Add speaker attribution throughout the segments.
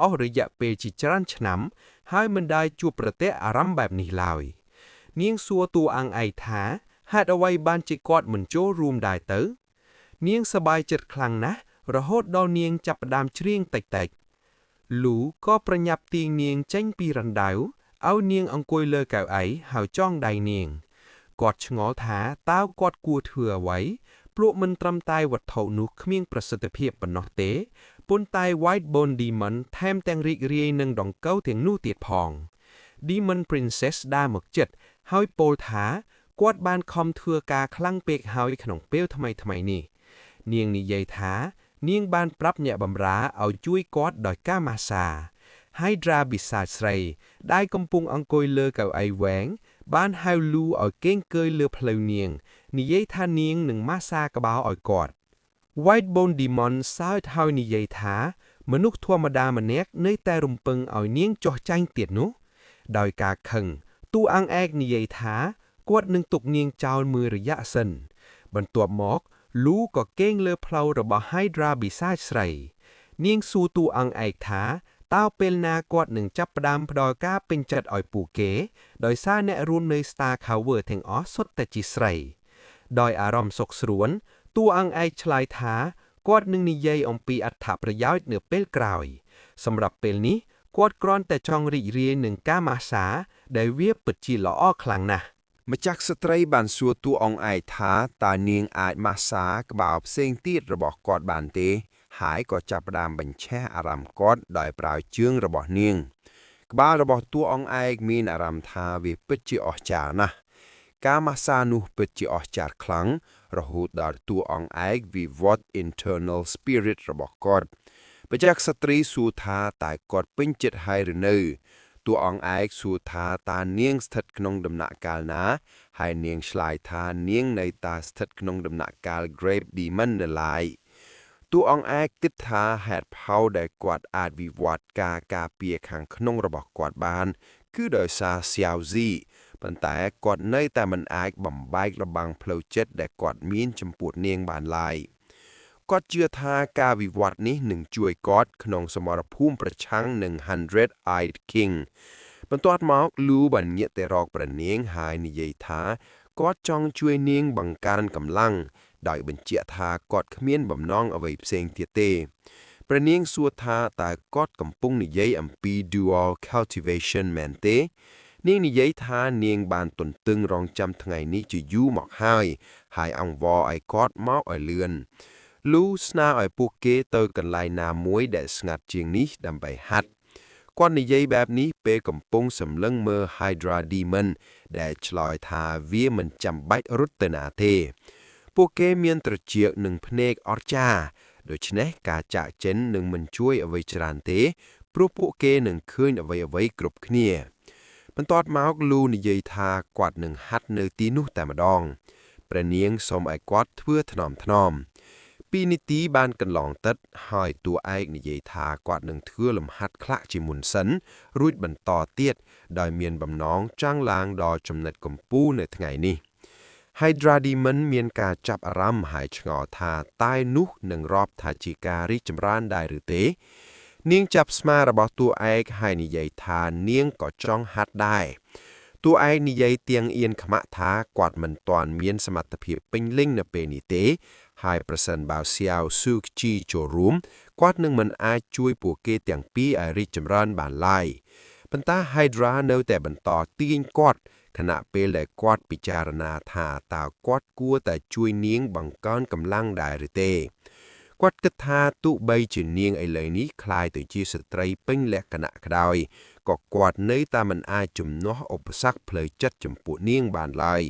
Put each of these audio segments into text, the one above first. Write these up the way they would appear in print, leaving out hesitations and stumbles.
Speaker 1: អស់រយៈពេលជាច្រើនឆ្នាំ ហើយមិនដែលជួបប្រទះអារម្មណ៍បែបនេះឡើយ នាងសួរតួអង្គឯកថាហេតុអ្វីបានជាគាត់មិនចូលរួមដែរទៅ នាងសប្បាយចិត្តខ្លាំងណាស់រហូតដល់នាងចាប់ផ្ដើមច្រៀងតិចៗលូក៏ប្រញាប់ទាញនាងចេញពីរណ្ដៅឲ្យនាងអង្គុយលើកៅអីហើយចងដៃនាង គាត់ឆ្ងល់ថាតើគាត់គួរធ្វើអ្វីព្រោះមិនត្រឹមតែវត្ថុនោះគ្មានប្រសិទ្ធភាពប៉ុណ្ណោះទេប៉ុន្តែ White Bone Demon ថែមទាំងរីករាយនឹងដង្កូវទាំងនោះទៀតផង Demon Princess ដើរមកចិត្តហើយពោលថាគាត់បានខំធ្វើការខ្លាំងពេកហើយក្នុងពេលថ្មីៗនេះ នាងនិយាយថា នាងបានប្រាប់អ្នកបម្រើឲ្យជួយគាត់ដោយការម៉ាស្សា Hydra បិសាចស្រីដែលកំពុងអង្គុយលើកៅអីវែងបានហៅលូឲ្យគេងកើយលើភ្លៅនាង និយាយថានាងនឹងម៉ាស្សាក្បាលឲ្យគាត់ White Bone Demon សើចហើយនិយាយថា មនុស្សធម្មតាម្នាក់នៅតែរំពឹងឲ្យនាងចុះចាញ់ទៀតនោះ ដោយការខឹងតួអង្គឯកនិយាយថាគាត់នឹងទុកនាងចោលមួយរយៈសិន បន្ទាប់មកលូក៏គេងលើភ្លៅរបស់ Hydra បិសាចស្រី នាងសួរតួអង្គឯកថាតើពេលណាគាត់នឹងចាប់ផ្ដើមផ្ដល់ការពេញចិត្តឲ្យពួកគេ ដោយសារអ្នករួមនៅ Star Cover ទាំងអស់សុទ្ធតែជាស្រី ដោយអារម្មណ៍សុខស្រួនតួអង្គឯកឆ្លើយថាគាត់នឹងនិយាយអំពីអត្ថប្រយោជន៍នៅពេលក្រោយ សម្រាប់ពេលនេះគាត់គ្រាន់តែចង់រីករាយនឹងការម៉ាស្សាដែលវាពិតជាល្អខ្លាំងណាស់
Speaker 2: ម្ចាស់ស្ត្រីបានសួរតួអង្គឯកថាតើនាងអាចម៉ាស្សាក្បាលផ្សេងទៀតរបស់គាត់បានទេ ហើយក៏ចាប់ផ្ដើមបញ្ឆេះអារម្មណ៍គាត់ដោយប្រើជើងរបស់នាង ក្បាលរបស់តួអង្គឯកមានអារម្មណ៍ថាវាពិតជាអស្ចារ្យណាស់ការម៉ាស្សានោះពិតជាអស្ចារ្យខ្លាំងរហូតដល់តួអង្គឯកវិវត្ត internal spirit របស់គាត់ម្ចាស់ស្ត្រីសួរថាតើគាត់ពេញចិត្តហើយឬនៅតួអង្គឯកសួរថាតើនាងស្ថិតក្នុងដំណាក់កាលណា ហើយនាងឆ្លើយថានាងនៅតែស្ថិតក្នុងដំណាក់កាល Grave Demon នៅឡើយតួអង្គឯកគិតថាហេតុផលដែលគាត់អាចវិវត្តការការពារខាងក្នុងរបស់គាត់បាន គឺដោយសារ Xiao Zi ប៉ុន្តែគាត់នៅតែមិនអាចបំបែករបាំងផ្លូវចិត្តដែលគាត់មានចំពោះនាងបានឡើយគាត់ជឿថាការវិវត្តនេះនឹងជួយគាត់ក្នុងសមរភូមិប្រឆាំងនឹង Hundred Eyed King បន្ទាប់មកលូបានងាកទៅរកព្រះនាងហើយនិយាយថាគាត់ចង់ជួយនាងបង្កើនកម្លាំងដោយបញ្ជាក់ថាគាត់គ្មានបំណងអ្វីផ្សេងទៀតទេព្រះនាងសួរថាតើគាត់កំពុងនិយាយអំពី dual cultivation មែនទេ នាងនិយាយថានាងបានទន្ទឹងរង់ចាំថ្ងៃនេះជាយូរមកហើយហើយអង្វរឲ្យគាត់មកឲ្យលឿនលូស្នើឲ្យពួកគេទៅកន្លែងណាមួយដែលស្ងាត់ជាងនេះដើម្បីហាត់គាត់និយាយបែបនេះពេលកំពុងសម្លឹងមើល Hydra Demon ដែលឆ្លើយថាវាមិនចាំបាច់រត់ទៅណាទេ ពួកគេមានត្រចៀកនិងភ្នែកអស្ចារ្យដូច្នេះការចាក់ចិននឹងមិនជួយអ្វីច្រើនទេ ព្រោះពួកគេនឹងឃើញអ្វីៗគ្រប់គ្នា បន្ទាប់មកលូនិយាយថាគាត់នឹងហាត់នៅទីនោះតែម្ដងព្រះនាងសូមឲ្យគាត់ធ្វើថ្នមថ្នមពីរនាទីបានកន្លងទឹកហើយតួឯកនិយាយថាគាត់នឹងធ្វើលំហាត់ខ្លះជាមុនសិន រួចបន្តទៀតដោយមានបំណងចង់ឡើងដល់ចំណុចកំពូលនៅថ្ងៃនេះ Hydra Demon មានការចាប់អារម្មណ៍ហើយឆ្ងល់ថាតើនោះនឹងរាប់ថាជាការរីកចម្រើនដែរឬទេ នាងចាប់ស្មារបស់តួឯកហើយនិយាយថានាងក៏ចង់ហាត់ដែរតួឯកនិយាយទៀងអៀនខ្មាក់ថាគាត់មិនទាន់មានសមត្ថភាពពេញលេញនៅពេលនេះទេ ហើយប្រសិនបើសៀវស៊ូជីចូលរួមគាត់នឹងមិនអាចជួយពួកគេទាំងពីរឲ្យរីកចម្រើនបានឡើយប៉ុន្តែ Hydra នៅតែបន្តទាញគាត់ខណៈពេលដែលគាត់ពិចារណាថាតើគាត់គួរតែជួយនាងបង្កើនកម្លាំងដែរឬទេ គាត់គិតថាទោះបីជានាងឥឡូវនេះក្លាយទៅជាស្ត្រីពេញលក្ខណៈក៏ដោយក៏គាត់នៅតែមិនអាចជំនាស់ឧបសគ្គផ្លូវចិត្តចំពោះនាងបានឡើយ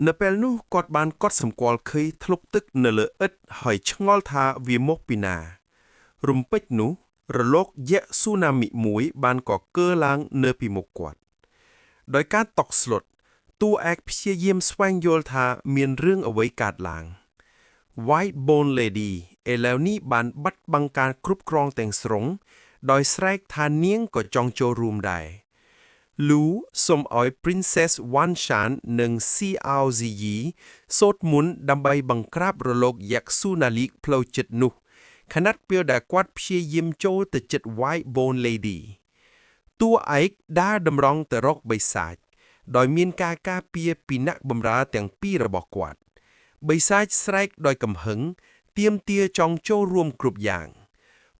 Speaker 3: នៅពេលនោះគាត់បានកត់សម្គាល់ឃើញថ្លុកទឹកនៅលើឥដ្ឋហើយឆ្ងល់ថាវាមកពីណា រំពេចនោះរលកយក្សស៊ូណាមិមួយបានកកើឡើងនៅពីមុខគាត់ ដោយការតក់ស្លុតតួឯកព្យាយាមស្វែងយល់ថាមានរឿងអ្វីកើតឡើង White Bone Lady ឥឡូវនេះបានបាត់បង់ការគ្រប់គ្រងទាំងស្រុង ដោយស្រែកថានាងក៏ចង់ចូលរួមដែរ លូសូមឲ្យ Princess Wan Shan និង Xiao Ziyi សូត្រមន្តដើម្បីបង្ក្រាបរលកយក្សស៊ូណាលីផ្លូវចិត្តនោះ ខណៈពេលដែលគាត់ព្យាយាមចូលទៅជិត White Bone Lady តួឯកដើរតម្រង់ទៅរកបិសាចដោយមានការការពារពីអ្នកបម្រើទាំងពីររបស់គាត់បិសាចស្រែកដោយកំហឹងទាមទារចង់ចូលរួមគ្រប់យ៉ាង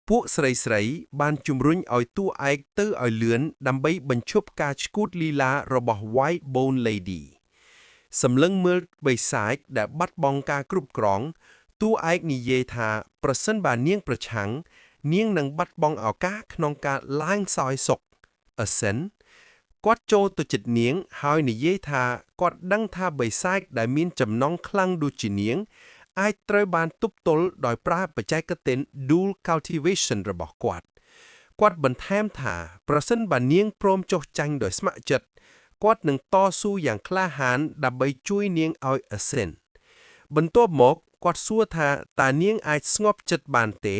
Speaker 3: ពួកស្រីស្រីៗបានជំរុញឲ្យតួឯកទៅឲ្យលឿនដើម្បីបញ្ឈប់ការឆ្កួតលីឡារបស់ White Bone Lady សម្លឹងមើលបិសាចដែលបាត់បង់ការគ្រប់គ្រងតួឯកនិយាយថាប្រសិនបើនាងប្រឆាំងនាងនឹងបាត់បង់ឱកាសក្នុងការឡើងសោយសុខ Ascend គាត់ចូលទៅជិតនាងហើយនិយាយថាគាត់ដឹងថាបិសាចដែលមានចំណងខ្លាំងដូចជានាង អាចត្រូវបានទប់ទល់ដោយប្រើបច្ចេកទេស Dual Cultivation របស់គាត់ គាត់បន្ថែមថាប្រសិនបើនាងព្រមចុះចាញ់ដោយស្ម័គ្រចិត្តគាត់នឹងតស៊ូយ៉ាងក្លាហានដើម្បីជួយនាងឲ្យ Ascend បន្ទាប់មកគាត់សួរថាតើនាងអាចស្ងប់ចិត្តបានទេ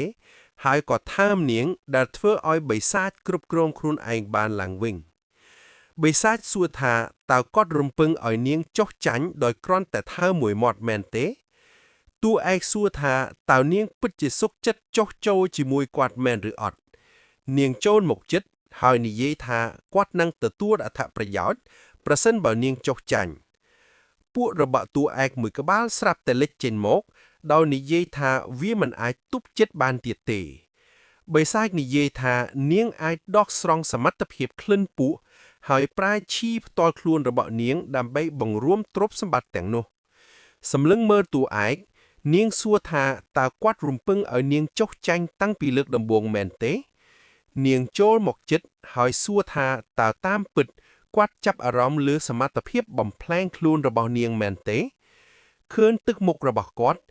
Speaker 3: ហើយក៏ថើមនាងដែលធ្វើឲ្យបិសាចគ្រប់គ្រងខ្លួនឯងបានឡើងវិញបិសាចសួរថាតើគាត់រំពឹងឲ្យនាងចុះចាញ់ដោយគ្រាន់តែថើមមួយមាត់មែនទេតួឯកសួរថាតើនាងពិតជាសុខចិត្តចុះចូលជាមួយគាត់មែនឬអត់ នាងចូលមកចិត្តហើយនិយាយថាគាត់នឹងទទួលអត្ថប្រយោជន៍ប្រសិនបើនាងចុះចាញ់ពួករបស់តួឯកមួយក្បាលស្រាប់តែលេចចេញមកដោយនិយាយថាវាមិនអាចទប់ចិត្តបានទៀតទេបិសាចនិយាយថានាងអាចដោះស្រង់សមត្ថភាពក្លិនពស់ហើយប្រើឈីផ្ទាល់ខ្លួនរបស់នាងដើម្បីបង្រួមទ្រព្យសម្បត្តិទាំងនោះសម្លឹងមើលតួឯកនាងសួរថាតើគាត់រំពឹងឲ្យនាងចុះចាញ់តាំងពីលើកដំបូងមែនទេ នាងចូលមកជិតហើយសួរថាតើតាមពិតគាត់ចាប់អារម្មណ៍លើសមត្ថភាពបំផ្លែងខ្លួនរបស់នាងមែនទេឃើញទឹកមុខរបស់គាត់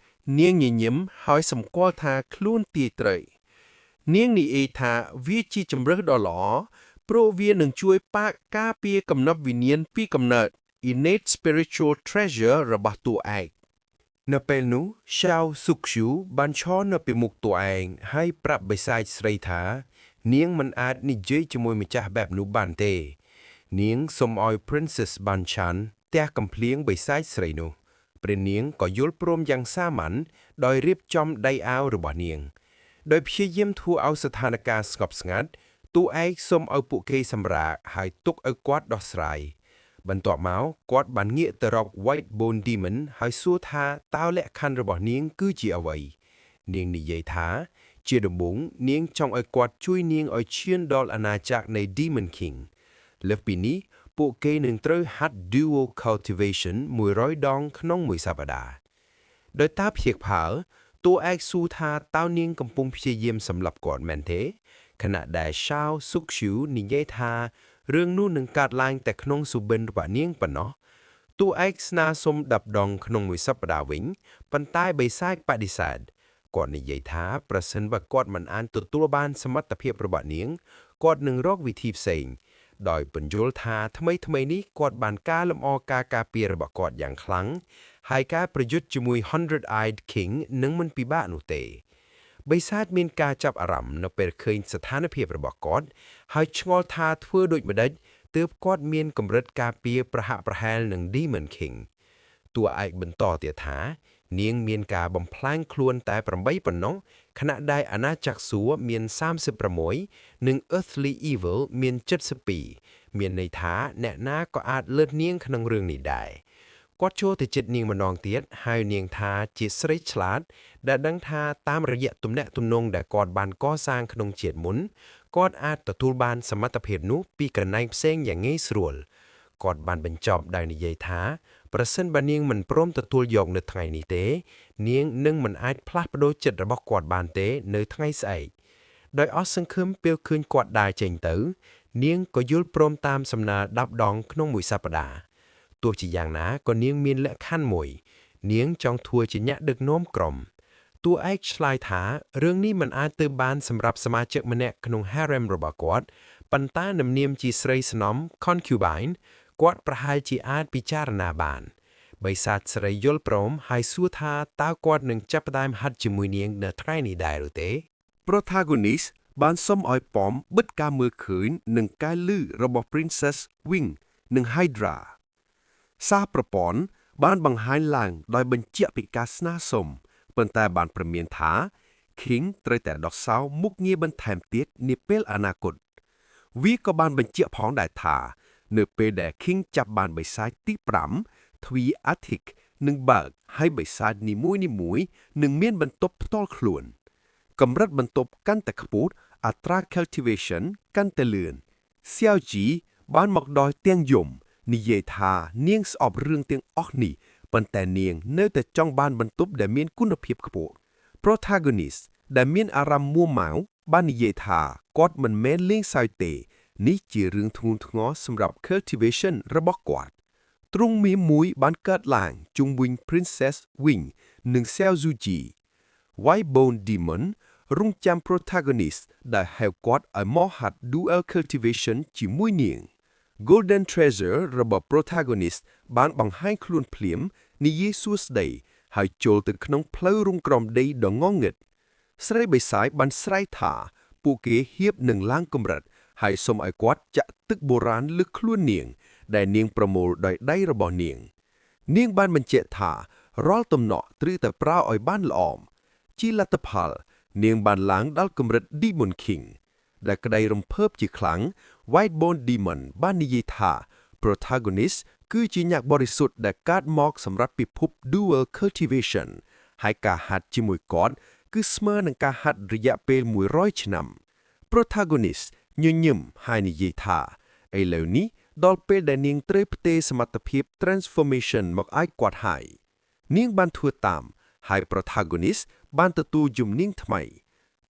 Speaker 3: នាងញញឹមហើយសម្គាល់ថាខ្លួនទាយត្រូវនាងនិយាយថាវាជាជំរើសដ៏ល្អព្រោះវានឹងជួយប៉ាកការពារកំណប់វិញ្ញាណពីកំណើត innate spiritual treasure របស់តួឯក
Speaker 2: នៅពេលនោះ Xiao Sukshu បានឈរនៅពីមុខតួឯងហើយប្រាប់បិសាចស្រីថា នាងមិនអាចនិយាយជាមួយម្ចាស់បែបនោះបានទេ នាងសូមឲ្យ Princess បានឆាន់ទះកំភ្លៀងបិសាចស្រីនោះព្រះនាងក៏យល់ព្រមយ៉ាងសាមញ្ញដោយរៀបចំដៃអាវរបស់នាង ដោយព្យាយាមធ្វើឲ្យស្ថានភាពស្ងប់ស្ងាត់តួឯកសូមឲ្យពួកគេសម្រាកហើយទុកឲ្យគាត់ដោះស្រាយ បន្ទាប់មកគាត់បានងាកទៅរក White Bone Demon ហើយសួរថាតើលក្ខខណ្ឌរបស់នាងគឺជាអ្វី នាងនិយាយថា ជាដំបូងនាងចង់ឲ្យគាត់ជួយនាងឲ្យឈានដល់អាណាចក្រនៃ Demon King លើសពីនេះពួកគេនឹងត្រូវហាត់ Dual Cultivation 100ដងក្នុងមួយសប្តាហ៍ដោយតាព្យាកផលតួឯកសួរថាតើនាងកំពុងព្យាយាមសម្លាប់គាត់មែនទេខណៈដែល Shao Sukshu និយាយថារឿងនោះនឹងកើតឡើងតែក្នុងសុបិនរបស់នាងប៉ុណ្ណោះតួឯកស្នើសុំ10ដងក្នុងមួយសប្តាហ៍វិញប៉ុន្តែបិសាចបដិសេធគាត់និយាយថាប្រសិនបើគាត់មិនអាចទទួលបានសមត្ថភាពរបស់នាងគាត់នឹងរកវិធីផ្សេង ដោយពន្យល់ថាថ្មីថ្មីនេះគាត់បានការលម្អការការពាររបស់គាត់យ៉ាងខ្លាំងហើយការប្រយុទ្ធជាមួយ Hundred-Eyed King នឹងមិនពិបាកនោះទេបិសាចមានការចាប់អារម្មណ៍នៅពេលឃើញស្ថានភាពរបស់គាត់ហើយឆ្ងល់ថាធ្វើដូចម្ដេចទើបគាត់មានកម្រិតការពារប្រហាក់ប្រហែលនឹង Demon King តួឯកបន្តទៀតថា នាងមានការបំផ្លាញខ្លួនតែ8ប៉ុណ្ណោះខណៈដែលអាណាចក្រសួគ៌មាន36និង Earthly Evil មាន72មានន័យថាអ្នកណាក៏អាចលើសនាងក្នុងរឿងនេះដែរគាត់ចូលទៅជិតនាងម្ដងទៀតហើយនាងថាជាស្រីឆ្លាតដែលដឹងថាតាមរយៈទំនាក់ទំនងដែលគាត់បានកសាងក្នុងជាតិមុនគាត់អាចទទួលបានសមត្ថភាពនោះពីកន្លែងផ្សេងយ៉ាងងាយស្រួលគាត់បានបញ្ចប់ដោយនិយាយថាប្រសិនបើនាងមិនព្រមទទួលយកនៅថ្ងៃនេះទេ នាងនឹងមិនអាចផ្លាស់ប្ដូរចិត្តរបស់គាត់បានទេនៅថ្ងៃស្អែកដោយអស់សង្ឃឹមពេលឃើញគាត់ដើរចេញទៅ នាងក៏យល់ព្រមតាមសំណើ10ដងក្នុងមួយសប្តាហ៍ទោះជាយ៉ាងណាក៏នាងមានលក្ខខណ្ឌមួយ នាងចង់ធ្វើជាអ្នកដឹកនាំក្រុមតួឯកឆ្លើយថារឿងនេះមិនអាចទៅបានសម្រាប់សមាជិកម្នាក់ក្នុង harem របស់គាត់ប៉ុន្តែនំនាមជាស្រីស្នំ concubine គាត់ប្រហែលជាអាចពិចារណាបានបិសាចស្រីយល់ព្រមហើយសួរថាតើគាត់នឹងចាប់ផ្ដើមហាត់ជាមួយនាងនៅថ្ងៃនេះដែរឬទេ
Speaker 3: Protagonist បានសុំឲ្យប៉មបិទការមើលឃើញនិងការលឺរបស់ Princess Wing និង Hydra សារប្រព័ន្ធបានបង្ហាញឡើងដោយបញ្ជាក់ពីការស្នើសុំប៉ុន្តែបានព្រមានថា King ត្រូវតែដោះសោមុខងារបន្ថែមទៀតនាពេលអនាគតវាក៏បានបញ្ជាក់ផងដែរថា នៅពេលដែល King ចាប់បានបិសាចទី5ទ្វារ Attic នឹងបើកហើយបិសាចនីមួយៗនឹងមានបន្ទប់ផ្ទាល់ខ្លួន កម្រិតបន្ទប់កាន់តែខ្ពស់អត្រា cultivation កាន់តែលឿនសៀវជីបានមកដល់ទាំងយំនិយាយថានាងស្អប់រឿងទាំងអស់នេះប៉ុន្តែនាងនៅតែចង់បានបន្ទប់ដែលមានគុណភាពខ្ពស់ protagonist ដែលមានអារម្មណ៍មួម៉ៅបាននិយាយថាគាត់មិនមែនលេងសើចទេ នេះជារឿងធ្ងន់ធ្ងរសម្រាប់ cultivation របស់គាត់ទ្រង់មាសមួយបានកើតឡើងជុំវិញ Princess Wing និង Xiao Zuji White Bone Demon រងចាំ protagonist ដែលហៅគាត់ឲ្យមកហាត់ dual cultivation ជាមួយនាង Golden Treasure របស់ protagonist បានបង្ហាញខ្លួនភ្លាមនិយាយសួស្តីហើយចូលទៅក្នុងផ្លូវរុងក្រោមដីដ៏ងងឹតស្រីបិសាយបានស្រែកថាពួកគេហៀបនឹងឡើងកម្រិតហើយសូមឲ្យគាត់ចាក់ទឹកបុរាណលើខ្លួននាង ដែលនាងប្រមូលដោយដៃរបស់នាង នាងបានបញ្ជាក់ថារាល់ទំនក់ត្រូវតែប្រើឲ្យបានល្អជាលទ្ធផល នាងបានឡើងដល់កម្រិត Demon King ដែលក្តីរំភើបជាខ្លាំង White Bone Demon បាននិយាយថា protagonist គឺជាញាក់បរិសុទ្ធដែលកើតមកសម្រាប់ពិភព Dual Cultivation ហើយការហាត់ជាមួយគាត់គឺស្មើនឹងការហាត់រយៈពេល100ឆ្នាំ protagonist ញញឹមហើយនិយាយថាឥឡូវនេះដល់ពេលដែលនាងត្រូវផ្ទេរសមត្ថភាព transformation មកឲ្យគាត់ហើយនាងបានធ្វើតាមហើយ protagonist បានទទួលជំនាញថ្មី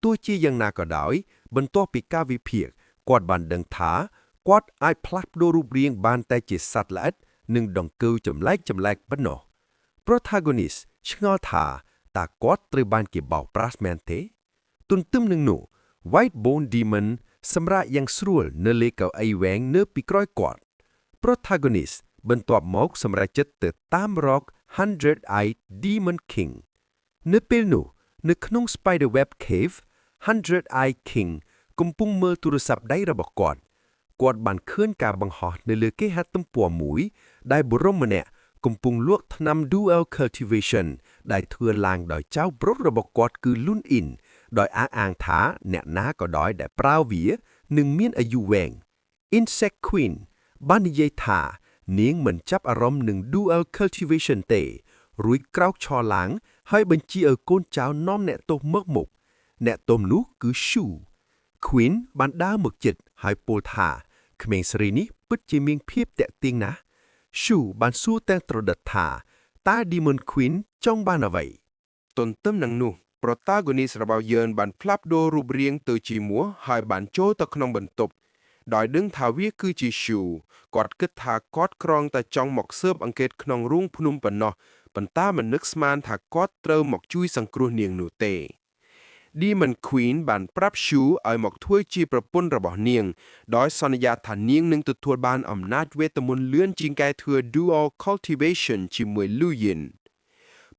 Speaker 3: ទោះជាយ៉ាងណាក៏ដោយ បន្ទាប់ពីការវិភាគគាត់បានដឹងថាគាត់អាចផ្លាស់ប្ដូររូបរាងបានតែជាសត្វល្អិតនិងដង្កូវចម្លែកចម្លែកប៉ុណ្ណោះ protagonist ឆ្ងល់ថាតើគាត់ត្រូវបានគេបោកប្រាស់មែនទេ ទន្ទឹមនឹងនោះ White Bone Demon សម្រាកយ៉ាងស្រួលនៅលើកៅអីវែងនៅពីក្រោយគាត់ protagonist បន្ទាប់មកសម្រេចចិត្តទៅតាមរក Hundred Eyed Demon King នៅពេលនោះនៅក្នុង Spider Web Cave Hundred Eyed King កំពុងមើលទូរស័ព្ទដៃរបស់គាត់គាត់បានឃើញការបង្ហោះនៅលើគេហទំព័រមួយ ដែលបុរសម្នាក់កំពុងលក់ថ្នាំ Dual Cultivation ដែលធ្វើឡើងដោយចៅប្រុសរបស់គាត់គឺ Lun In ដោយអះអាងថាអ្នកណាក៏ដោយដែលប្រើវានឹងមានអាយុវែង Insect Queen បាននិយាយថា នាងមិនចាប់អារម្មណ៍នឹង Dual Cultivation ទេរួចក្រោកឈរឡើង ហើយបញ្ជាឲ្យកូនចៅនាំអ្នកទោសមកមុខអ្នកទោសនោះគឺ Shu Queen បានដើរមកជិតហើយពោលថាក្មេងស្រីនេះពិតជាមានភាពតាក់ទាញណាស់ Shu បានសួរទាំងត្រដិតថាតើ Demon Queen ចង់បានអ្វី
Speaker 2: ទន្ទឹមនឹងនោះ protagonist របស់យើងបានផ្លាស់ប្ដូររូបរាងទៅជាមោះហើយបានចូលទៅក្នុងបន្ទប់ដោយដឹងថាវាគឺជា Shu គាត់គិតថាគាត់គ្រាន់តែចង់មកស៊ើបអង្កេតក្នុងរូងភ្នំប៉ុណ្ណោះប៉ុន្តែមិននឹកស្មានថាគាត់ត្រូវមកជួយសង្គ្រោះនាងនោះទេ Demon Queen បានប្រាប់ Shu ឲ្យមកធ្វើជាប្រពន្ធរបស់នាង ដោយសន្យាថានាងនឹងទទួលបានអំណាចវេទមន្តលឿនជាងការធ្វើ Dual Cultivation ជាមួយ Lu Yin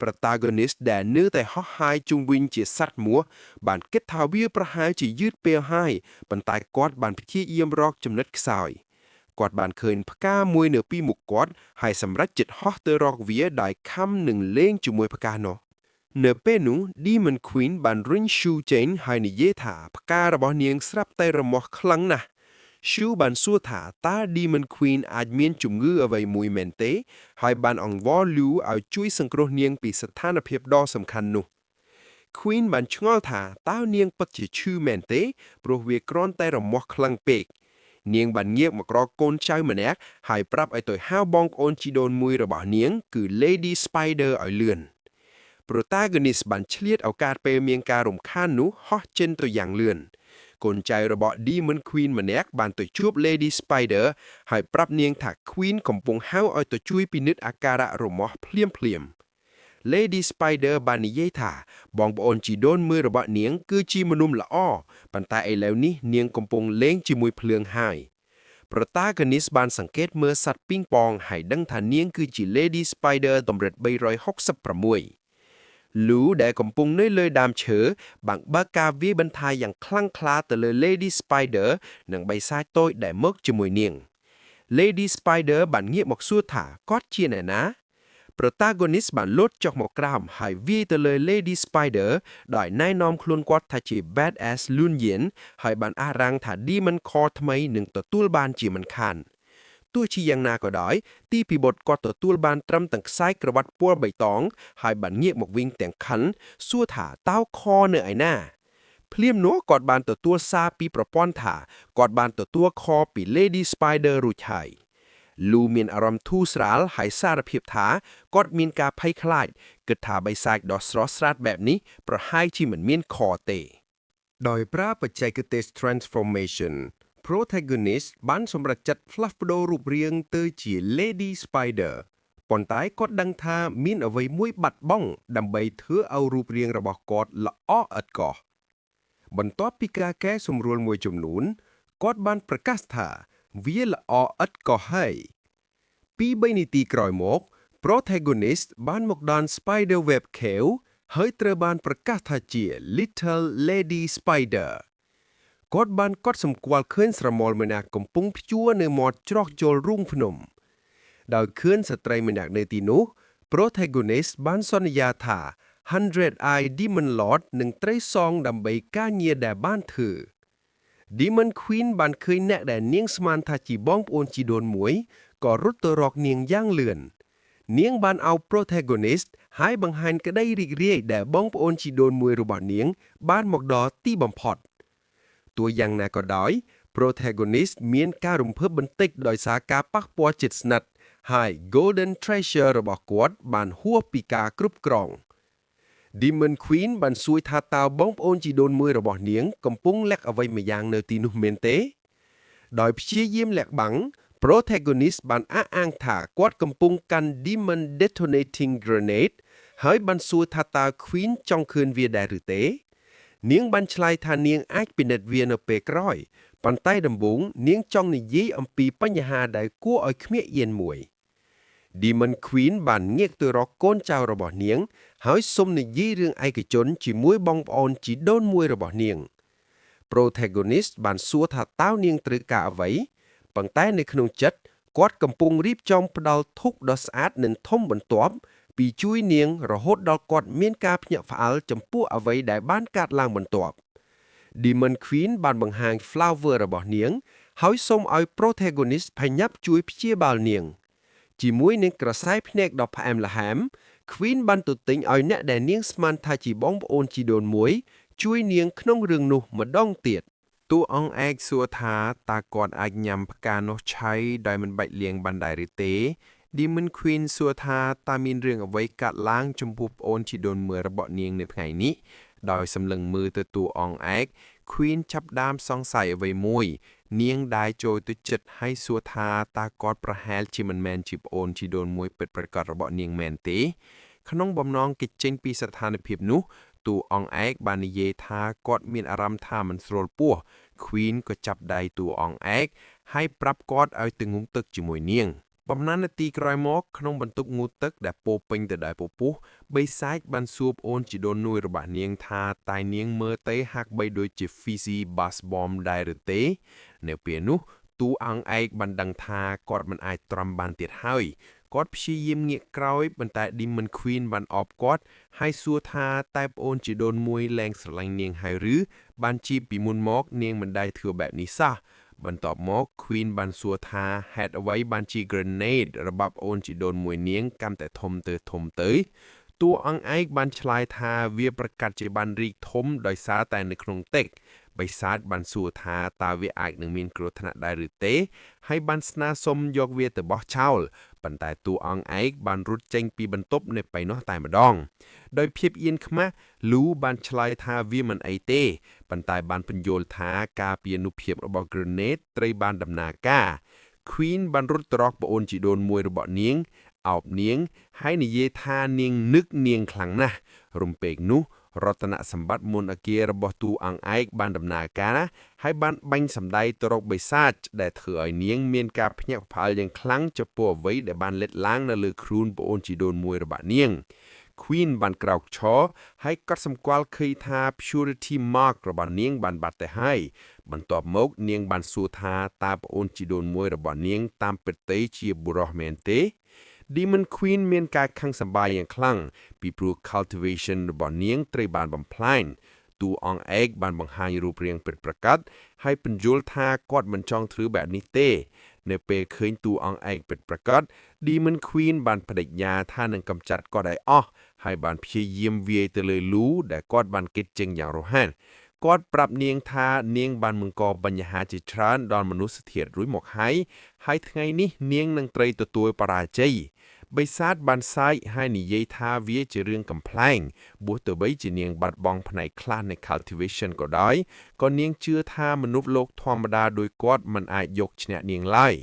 Speaker 2: protagonist ដែលនៅតែហោះហើរជុំវិញជាសត្វមោះបានគិតថាវាប្រហែលជាយឺតពេលហើយប៉ុន្តែគាត់បានព្យាយាមរកចំណុចខ្សោយគាត់បានឃើញផ្កាមួយនៅពីមុខគាត់ហើយសម្រេចចិត្តហោះទៅរកវាដោយខំនឹងលេងជាមួយផ្កានោះនៅពេលនោះ Demon Queen បានរុញ Shu ចេញហើយនិយាយថាផ្ការបស់នាងស្រាប់តែរមាស់ខ្លាំងណាស់ Shu បានសួរថាតើ Demon Queen អាចមានជំងឺអ្វីមួយមែនទេ ហើយបានអង្វរ Lu ឲ្យជួយសង្គ្រោះនាងពីស្ថានភាពដ៏សំខាន់នោះ Queen បានឆ្ងល់ថាតើនាងពិតជាឈឺមែនទេព្រោះវាគ្រាន់តែរមាស់ខ្លាំងពេកនាងបានងាកមករកកូនចៅម្នាក់ហើយប្រាប់ឲ្យទៅហៅបងប្អូនជីដូនមួយរបស់នាង គឺ Lady Spider ឲ្យលឿន Protagonist បានឆ្លៀតឱកាសពេលមានការរំខាននោះហោះចេញទៅយ៉ាងលឿនកូនចៅរបស់ Demon Queen ម្នាក់បានទៅជួប Lady Spider ហើយប្រាប់នាងថា Queen កំពុងហៅឲ្យទៅជួយពិនិត្យអាការៈរមាស់ភ្លាមភ្លាមៗ Lady Spider បាននិយាយថាបងប្អូនជីដូនមួយរបស់នាងគឺជាមនុស្សល្អប៉ុន្តែឥឡូវនេះនាងកំពុងលេងជាមួយភ្លើងហើយ Protagonist បានសង្កេតមើលសត្វពីងប៉ងហើយដឹងថានាងគឺជា Lady Spider កម្រិត366 លូដែលកំពុងនៅលើដើមឈើបានបើកការវាយបន្ថែយ៉ាងខ្លាំងក្លាទៅលើ Lady Spider និងបិសាចតូចដែលមកជាមួយនាង Lady Spider បានងាកមកសួរថាគាត់ជាអ្នកណា
Speaker 3: Protagonist បានលោតចុះមកក្រោមហើយវាយទៅលើ Lady Spider ដោយណែនាំខ្លួនគាត់ថាជា Badass Lun Yin ហើយបានអះអាងថា Demon Core ថ្មីនឹងទទួលបានជាមិនខានទោះជាយ៉ាងណាក៏ដោយទីពីបុតគាត់ទទួលបានត្រឹមទាំងខ្សែក្រវ៉ាត់ពណ៌បៃតងហើយបានងាកមកវិញទាំងខិនសួរថាតើ core នៅឯណាភ្លាមនោះគាត់បានទទួលសារពីប្រព័ន្ធថាគាត់បានទទួល core ពី Lady Spider រួចហើយលូមានអារម្មណ៍ធូរស្រាលហើយសារភាពថាគាត់មានការភ័យខ្លាចគិតថាបិសាចដ៏ស្រស់ស្រាតបែបនេះប្រហែលជាមិនមាន core ទេ
Speaker 2: ដោយប្រើបច្ចេកទេស transformation protagonist បានសម្រេចចិត្តផ្លាស់ប្ដូររូបរាងទៅជា Lady Spider ប៉ុន្តែគាត់ដឹងថាមានអ្វីមួយបាត់បង់ដើម្បីធ្វើឲ្យរូបរាងរបស់គាត់ល្អឥតកោះបន្ទាប់ពីការកែសម្រួលមួយចំនួនគាត់បានប្រកាសថាវាល្អឥតកោះហើយពីរបីនាទីក្រោយមក protagonist បានមកដល់ Spider Web Cave ហើយត្រូវបានប្រកាសថាជា Little Lady Spider គាត់បានកត់សម្គាល់ឃើញស្រមោលម្នាក់កំពុងព្យួរនៅមាត់ច្រោះចូលរូងភ្នំ ដោយឃើញស្ត្រីម្នាក់នៅទីនោះ protagonist បានសន្យាថា 100 Eye Demon Lord នឹងត្រូវសងដើម្បីការងារដែលបានធ្វើ Demon Queen បានឃើញអ្នកដែលនាងស្មានថាជាបងប្អូនជីដូនមួយក៏រត់ទៅរកនាងយ៉ាងលឿន នាងបានអោប protagonist ហើយបង្ហាញក្តីរីករាយដែលបងប្អូនជីដូនមួយរបស់នាង បានមកដល់ទីបំផុតទោះយ៉ាងណាក៏ដោយ protagonist មានការរំភើបបន្តិចដោយសារការប៉ះពាល់ជិតស្និទ្ធហើយ Golden Treasure របស់គាត់បានហួសពីការគ្រប់គ្រង Demon Queen បានសួរថាតើបងប្អូនជីដូនមួយរបស់នាងកំពុងលាក់អ្វីម្យ៉ាងនៅទីនោះមែនទេ ដោយព្យាយាមលាក់បាំង protagonist បានអះអាងថាគាត់កំពុងកាន់ Demon Detonating Grenade ហើយបានសួរថាតើ Queen ចង់ឃើញវាដែរឬទេ នាងបានឆ្លើយថានាងអាចពិនិត្យវានៅពេលក្រោយប៉ុន្តែដំបូងនាងចង់និយាយអំពីបញ្ហាដែលគួរឲ្យខ្មាសអៀនមួយ Demon Queen បានងាកទៅរកកូនចៅរបស់នាង ហើយសុំនិយាយរឿងឯកជនជាមួយបងប្អូនជីដូនមួយរបស់នាង Protagonist បានសួរថាតើនាងត្រូវការអ្វីប៉ុន្តែនៅក្នុងចិត្តគាត់កំពុងរៀបចំផ្ដល់ធូបដ៏ស្អាតនិងធំបន្ទាប់ពីជួយនាងរហូតដល់គាត់មានការភ្ញាក់ផ្អើលចំពោះអ្វីដែលបានកើតឡើងបន្ទាប់ Demon Queen បានបង្ហាញ flower របស់នាង ហើយសូមឲ្យ protagonist ផញាប់ជួយព្យាបាលនាង ជាមួយនឹងក្រសែភ្នែកដ៏ផ្អែមល្ហែម Queen បានទទិញឲ្យអ្នកដែលនាងស្មានថាជាបងប្អូនជីដូនមួយ ជួយនាងក្នុងរឿងនោះម្ដងទៀត
Speaker 1: តួអង្គឯកសួរថាតើគាត់អាចញ៉ាំផ្កានោះឆៃដោយមិនបាច់លាងបានដែរឬទេ Demon Queen សួរថាតើមានរឿងអ្វីកើតឡើងចំពោះប្អូនជីដូនមួយរបស់នាងនៅថ្ងៃនេះដោយសម្លឹងមើលទៅតួអង្គឯក Queen ចាប់ផ្ដើមសង្ស័យអ្វីមួយ នាងដែរចូលទៅចិត្តហើយសួរថាតើគាត់ប្រហែលជាមិនមែនជាប្អូនជីដូនមួយពិតប្រាកដរបស់នាងមែនទេ ក្នុងបំណងគេចចេញពីស្ថានភាពនោះតួអង្គឯកបាននិយាយថាគាត់មានអារម្មណ៍ថាមិនស្រួលពោះ Queen ក៏ចាប់ដៃតួអង្គឯកហើយប្រាប់គាត់ឲ្យទៅងូតទឹកជាមួយនាងបំណាននាទីក្រោយមកក្នុងបន្ទប់ងូតទឹកដែលពោរពេញទៅដោយពពុះបិសាចបានសួរប្អូនជីដូននួយរបស់នាងថាតើនាងមើលទៅហាក់បីដូចជា Fizzy Bus Bomb ដែរឬទេ នៅពេលនោះតួអង្គឯកបានដឹងថាគាត់មិនអាចទ្រាំបានទៀតហើយគាត់ព្យាយាមងាកក្រោយប៉ុន្តែ Demon Queen បានអបគាត់ហើយសួរថាតើប្អូនជីដូនមួយលែងស្រឡាញ់នាងហើយឬបានជាពីមុនមកនាងមិនដែលធ្វើបែបនេះសោះបន្ទាប់មក Queen បានសួរថាហេតុអ្វីបានជា grenade របស់ប្អូនជីដូនមួយនាងកាន់តែធំទៅធំទៅតួអង្គឯកបានឆ្លើយថាវាប្រកាសជាបានរីកធំដោយសារតែនៅក្នុងទឹកបិសាចបានសួរថាតើវាអាចនឹងមានគ្រោះថ្នាក់ដែរឬទេហើយបានស្នើសុំយកវាទៅបោះចោលប៉ុន្តែតួអង្គឯកបានរត់ចេញពីបន្ទប់នៅពេលនោះតែម្ដងដោយភាពអៀនខ្មាស់លូបានឆ្លើយថាវាមិនអីទេប៉ុន្តែបានពន្យល់ថាការពារនុភាពរបស់ grenade ត្រូវបានដំណើរការ Queen បានរត់ទៅរកប្អូនជីដូនមួយរបស់នាងអោបនាងហើយនិយាយថានាងនឹកនាងខ្លាំងណាស់រំពេកនោះរតនសម្បត្តិមន្តអាគាររបស់តួអង្គឯកបានដំណើរការហើយបានបាញ់សម្ដែងទៅរកបិសាចដែលធ្វើឲ្យនាងមានការភ្ញាក់ផ្អើលយ៉ាងខ្លាំងចំពោះអ្វីដែលបានលេចឡើងនៅលើខ្លួនប្អូនជីដូនមួយរបស់នាង Queen បានក្រោកឈរហើយកត់សម្គាល់ឃើញថា Purity Mark របស់នាងបានបាត់ទៅហើយបន្ទាប់មកនាងបានសួរថាតើប្អូនជីដូនមួយរបស់នាងតាមពិតទៅជាបុរសមែនទេ
Speaker 3: Demon Queen មានការខឹងសម្បារយ៉ាងខ្លាំងពីព្រោះ cultivation របស់នាងត្រូវបានបំផ្លាញតួអង្គឯកបានបង្ហាញរូបរាងពិតប្រាកដហើយពន្យល់ថាគាត់មិនចង់ធ្វើបែបនេះទេ នៅពេលឃើញតួអង្គឯកពិតប្រាកដ Demon Queen បានប្តេជ្ញាថានឹងកម្ចាត់គាត់ឲ្យអស់ហើយបានព្យាយាមវាយទៅលើលូដែលគាត់បានគេចចេញយ៉ាងរហ័សគាត់ប្រាប់នាងថានាងបានបង្កបញ្ហាជាច្រើនដល់មនុស្សធាតុរួចមកហើយហើយថ្ងៃនេះនាងនឹងត្រូវទទួលបរាជ័យបិសាចបានសើចហើយនិយាយថាវាជារឿងកំប្លែងបើទោះបីជានាងបាត់បង់ផ្នែកខ្លះនៃ cultivation ក៏ដោយក៏នាងជឿថាមនុស្សលោកធម្មតាដូចគាត់មិនអាចយកឈ្នះនាងឡើយ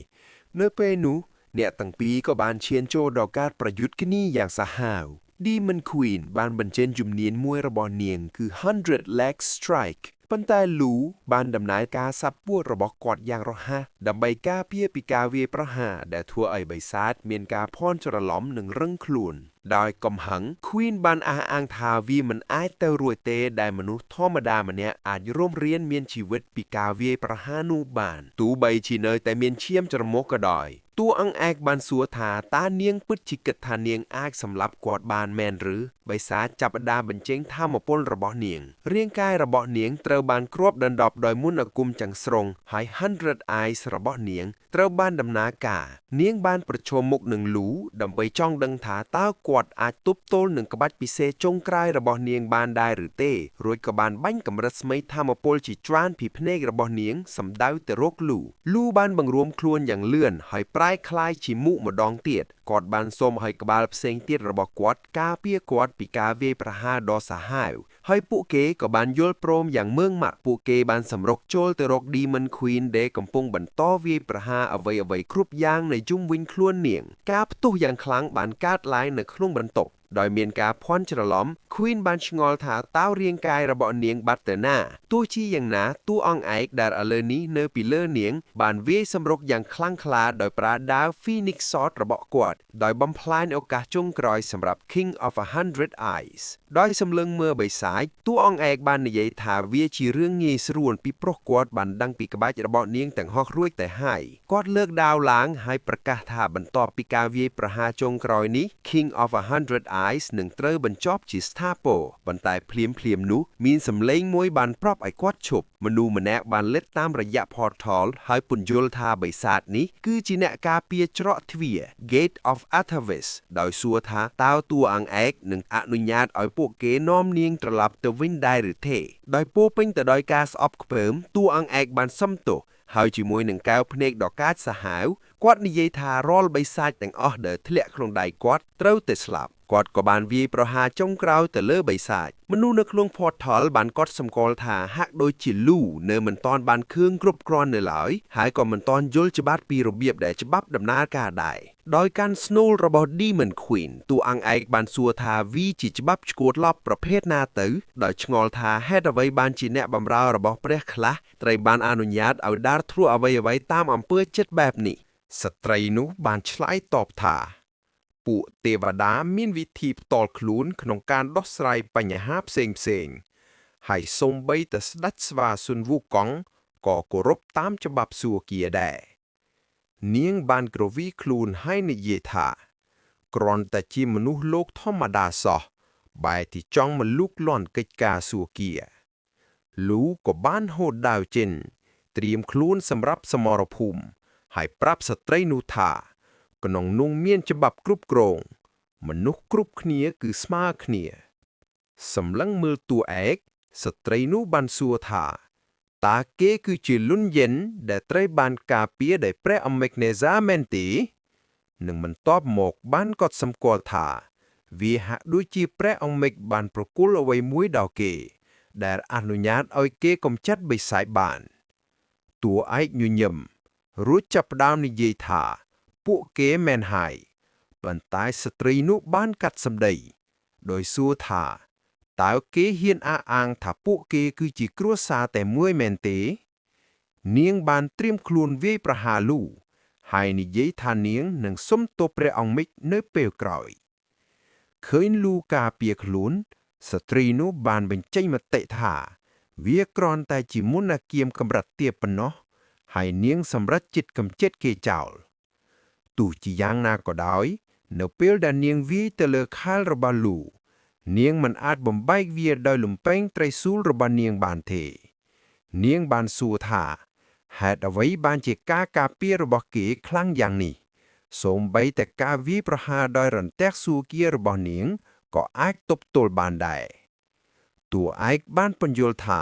Speaker 2: នៅពេលនោះអ្នកទាំងពីរក៏បានឈានចូលដល់ការប្រយុទ្ធគ្នាយ៉ាងសាហាវ Demon Queen បានបញ្ចេញជំនាញមួយរបស់នាងគឺ 100 Leg Strike ប៉ុន្តែលូបានដំណើរការសាប់ពួតរបស់គាត់យ៉ាងរហ័សដើម្បីការពារពីការវាយប្រហារដែលធ្វើឲ្យបិសាចមានការភ័ន្តច្រឡំនិងរឹងខ្លួន ដោយកំហឹង Queen បានអះអាងថាវាមិនអាចទៅរួចទេដែលមនុស្សធម្មតាម្នាក់អាចរួមរៀនមានជីវិតពីការវាយប្រហារនោះបានទោះបីជានៅតែមានឈាមច្រមុះក៏ដោយតួអង្គឯកបានសួរថាតើនាងពិតជាគិតថានាងអាចសម្លាប់គាត់បានមែនឬបិសាចចាប់ផ្ដើមបញ្ចេញថាមពលរបស់នាងរាងកាយរបស់នាងត្រូវបានគ្របដណ្ដប់ដោយមន្តអាគមទាំងស្រុងហើយ100 Eyes របស់នាងត្រូវបានដំណើរការនាងបានប្រឈមមុខនឹងលូដើម្បីចង់ដឹងថាតើគាត់អាចទប់ទល់នឹងក្បាច់ពិសេសចុងក្រោយរបស់នាងបានដែរឬទេរួចក៏បានបាញ់កម្រិតស្មីថាមពលជាច្រើនពីភ្នែករបស់នាងសម្ដៅទៅរកលូលូបានបង្រួមខ្លួនយ៉ាងលឿនហើយប្រែក្លាយជាមុខម្ដងទៀតគាត់បានសុំឲ្យក្បាលផ្សេងទៀតរបស់គាត់ការពារគាត់ពីការវាយប្រហារដ៏សាហាវហើយពួកគេក៏បានយល់ព្រមយ៉ាងម៉ឺងម៉ាត់ពួកគេបានសម្រុកចូលទៅរក Demon Queen ដែលកំពុងបន្តវាយប្រហារអ្វីៗគ្រប់យ៉ាងនៅជុំវិញខ្លួននាងការផ្ទុះយ៉ាងខ្លាំងបានកើតឡើងនៅក្នុងបន្ទប់ដោយមានការភ័ន្តច្រឡំ Queen បានឆ្ងល់ថាតើរាងកាយរបស់នាងបាត់ទៅណាទោះជាយ៉ាងណាតួអង្គឯកដែលឥឡូវនេះនៅពីលើនាងបានវាយសម្រុកយ៉ាងខ្លាំងក្លាដោយប្រើដាវ Phoenix Sword របស់គាត់ដោយបំផ្លាញឱកាសចុងក្រោយសម្រាប់ King of a Hundred Eyes ដោយសម្លឹងមើលបិសាចតួអង្គឯកបាននិយាយថាវាជារឿងងាយស្រួលពីព្រោះគាត់បានដឹងពីក្បាច់របស់នាងទាំងហោះរួចទៅហើយគាត់លើកដាវឡើងហើយប្រកាសថាបន្ទាប់ពីការវាយប្រហារចុងក្រោយនេះ King of a Hundred Eyes នឹងត្រូវបញ្ចប់ជាស្ថាពរប៉ុន្តែភ្លាមភ្លាមនោះមានសម្លេងមួយបានប្រាប់ឲ្យគាត់ឈប់មនុស្សម្នាក់បានលេចតាមរយៈ portal ហើយពន្យល់ថាបិសាចនេះគឺជាអ្នកការពារច្រកទ្វារ Gate of Atavis ដោយសួរថាតើតួអង្គឯកនឹងអនុញ្ញាតឲ្យពួកគេនាំនាងត្រឡប់ទៅវិញដែរឬទេដោយពោរពេញទៅដោយការស្អប់ខ្ពើមតួអង្គឯកបានសុំទោសហើយជាមួយនឹងកែវភ្នែកដ៏កាចសាហាវគាត់និយាយថារាល់បិសាចទាំងអស់ដែលធ្លាក់ក្នុងដៃគាត់ត្រូវតែស្លាប់គាត់ក៏បានវាយប្រហារចុងក្រោយទៅលើបិសាចមនុស្សនៅក្នុង portal បានកត់សម្គាល់ថាហាក់ដូចជាលូនៅមិនទាន់បានខឿងគ្រប់គ្រាន់នៅឡើយហើយក៏មិនទាន់យល់ច្បាស់ពីរបៀបដែលច្បាប់ដំណើរការដែរដោយកាន់ស្នូលរបស់ Demon Queen តួអង្គឯកបានសួរថាវាជាច្បាប់ឈួតឡប់ប្រភេទណាទៅដោយឆ្ងល់ថាហេតុអ្វីបានជាអ្នកបម្រើរបស់ព្រះខ្លះត្រូវបានអនុញ្ញាតឲ្យដើរធ្វើអ្វីៗតាមអំពើចិត្តបែបនេះ
Speaker 1: ស្ត្រីនោះបានឆ្លើយតបថា ពួកទេវតាមានវិធីផ្ទាល់ខ្លួនក្នុងការដោះស្រាយបញ្ហាផ្សេងផ្សេងៗហើយសូម្បីតែស្ដេចស្វាស៊ុនវូកង់ក៏គោរពតាមច្បាប់សួគ៌ដែរនាងបានគ្រវីខ្លួនហើយនិយាយថាគ្រាន់តែជាមនុស្សលោកធម្មតាសោះបែរទីចង់មកលូកលាន់កិច្ចការសួគ៌លូក៏បានហូតដាវចិនត្រៀមខ្លួនសម្រាប់សមរភូមិហើយប្រាប់ស្ត្រីនោះថា ក្នុងនោះមានច្បាប់គ្រប់គ្រង មនុស្សគ្រប់គ្នាគឺស្មើគ្នាសម្លឹងមើលតួឯកស្ត្រីនោះបានសួរថាតើគេគឺជាលុនយិនដែលត្រូវបានការពារដោយព្រះអមេកនេសាមែនទេនឹងបន្ទាប់មកបានកត់សម្គាល់ថា វាហាក់ដូចជាព្រះអង្គមេកបានប្រគល់អ្វីមួយដល់គេ ដែលអនុញ្ញាតឲ្យគេកំចាត់បិសាចបានតួឯកញញឹមរួចចាប់ផ្ដើមនិយាយថា ពួកគេមែនហើយប៉ុន្តែស្ត្រីនោះបានកាត់សម្ដី ដោយសួរថាតើគេហ៊ានអះអាងថាពួកគេគឺជាគ្រួសារតែមួយមែនទេ នាងបានត្រៀមខ្លួនវាយប្រហារលូហើយនិយាយថានាងនឹងសុំទោសព្រះអង្គមិចនៅពេលក្រោយឃើញលូការពារខ្លួនស្ត្រីនោះបានបញ្ចេញមតិថា វាគ្រាន់តែជាមន្តអាគមកម្រិតទាបប៉ុណ្ណោះហើយនាងសម្រេចចិត្តកម្ចាត់គេចោល ទោះជាយ៉ាងណាក៏ដោយ
Speaker 2: នៅពេលដែលនាងវាយទៅលើខែលរបស់លូនាងមិនអាចបំបែកវាដោយលំពេងត្រីសូលរបស់នាងបានទេ នាងបានសួរថាហេតុអ្វីបានជាការការពាររបស់គេខ្លាំងយ៉ាងនេះសូម្បីតែការវាយប្រហារដោយរន្ទះសួគារបស់នាងក៏អាចទប់ទល់បានដែរតួឯកបានពន្យល់ថា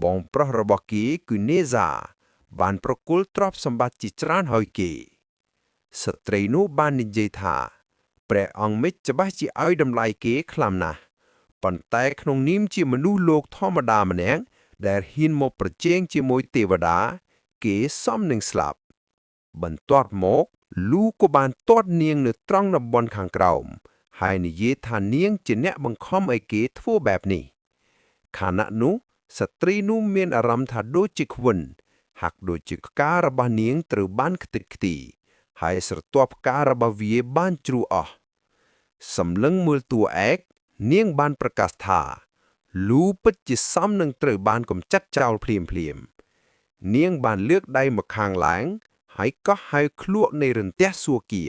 Speaker 2: បងប្រុសរបស់គេគឺនេសាបានប្រគល់ទ្រព្យសម្បត្តិជាច្រើនឲ្យគេ ស្ត្រីនោះបាននិយាយថាព្រះអង្គមេចច្បាស់ជាឲ្យតម្លៃគេខ្លាំងណាស់ប៉ុន្តែក្នុងនាមជាមនុស្សលោកធម្មតាម្នាក់ដែលហ៊ានមកប្រជែងជាមួយទេវតា គេសមនឹងស្លាប់ បន្ទាប់មកលូក៏បានទាត់នាងនៅត្រង់តំបន់ខាងក្រោមហើយនិយាយថានាងជាអ្នកបង្ខំឲ្យគេធ្វើបែបនេះខណៈនោះស្ត្រីនោះមានអារម្មណ៍ថាដូចជាខ្វិនហាក់ដូចជាផ្ការបស់នាងត្រូវបានខ្ទេចខ្ទី ហើយស្រទាប់ផ្ការបស់វាបានជ្រុះអស់សម្លឹងមើលតួឯកនាងបានប្រកាសថាលូពិតជាសមនឹងត្រូវបានកម្ចាត់ចោលភ្លាមភ្លាមៗនាងបានលើកដៃមកខាងឡើងហើយកោះហៅឃ្លក់នៃរន្ទះសួគា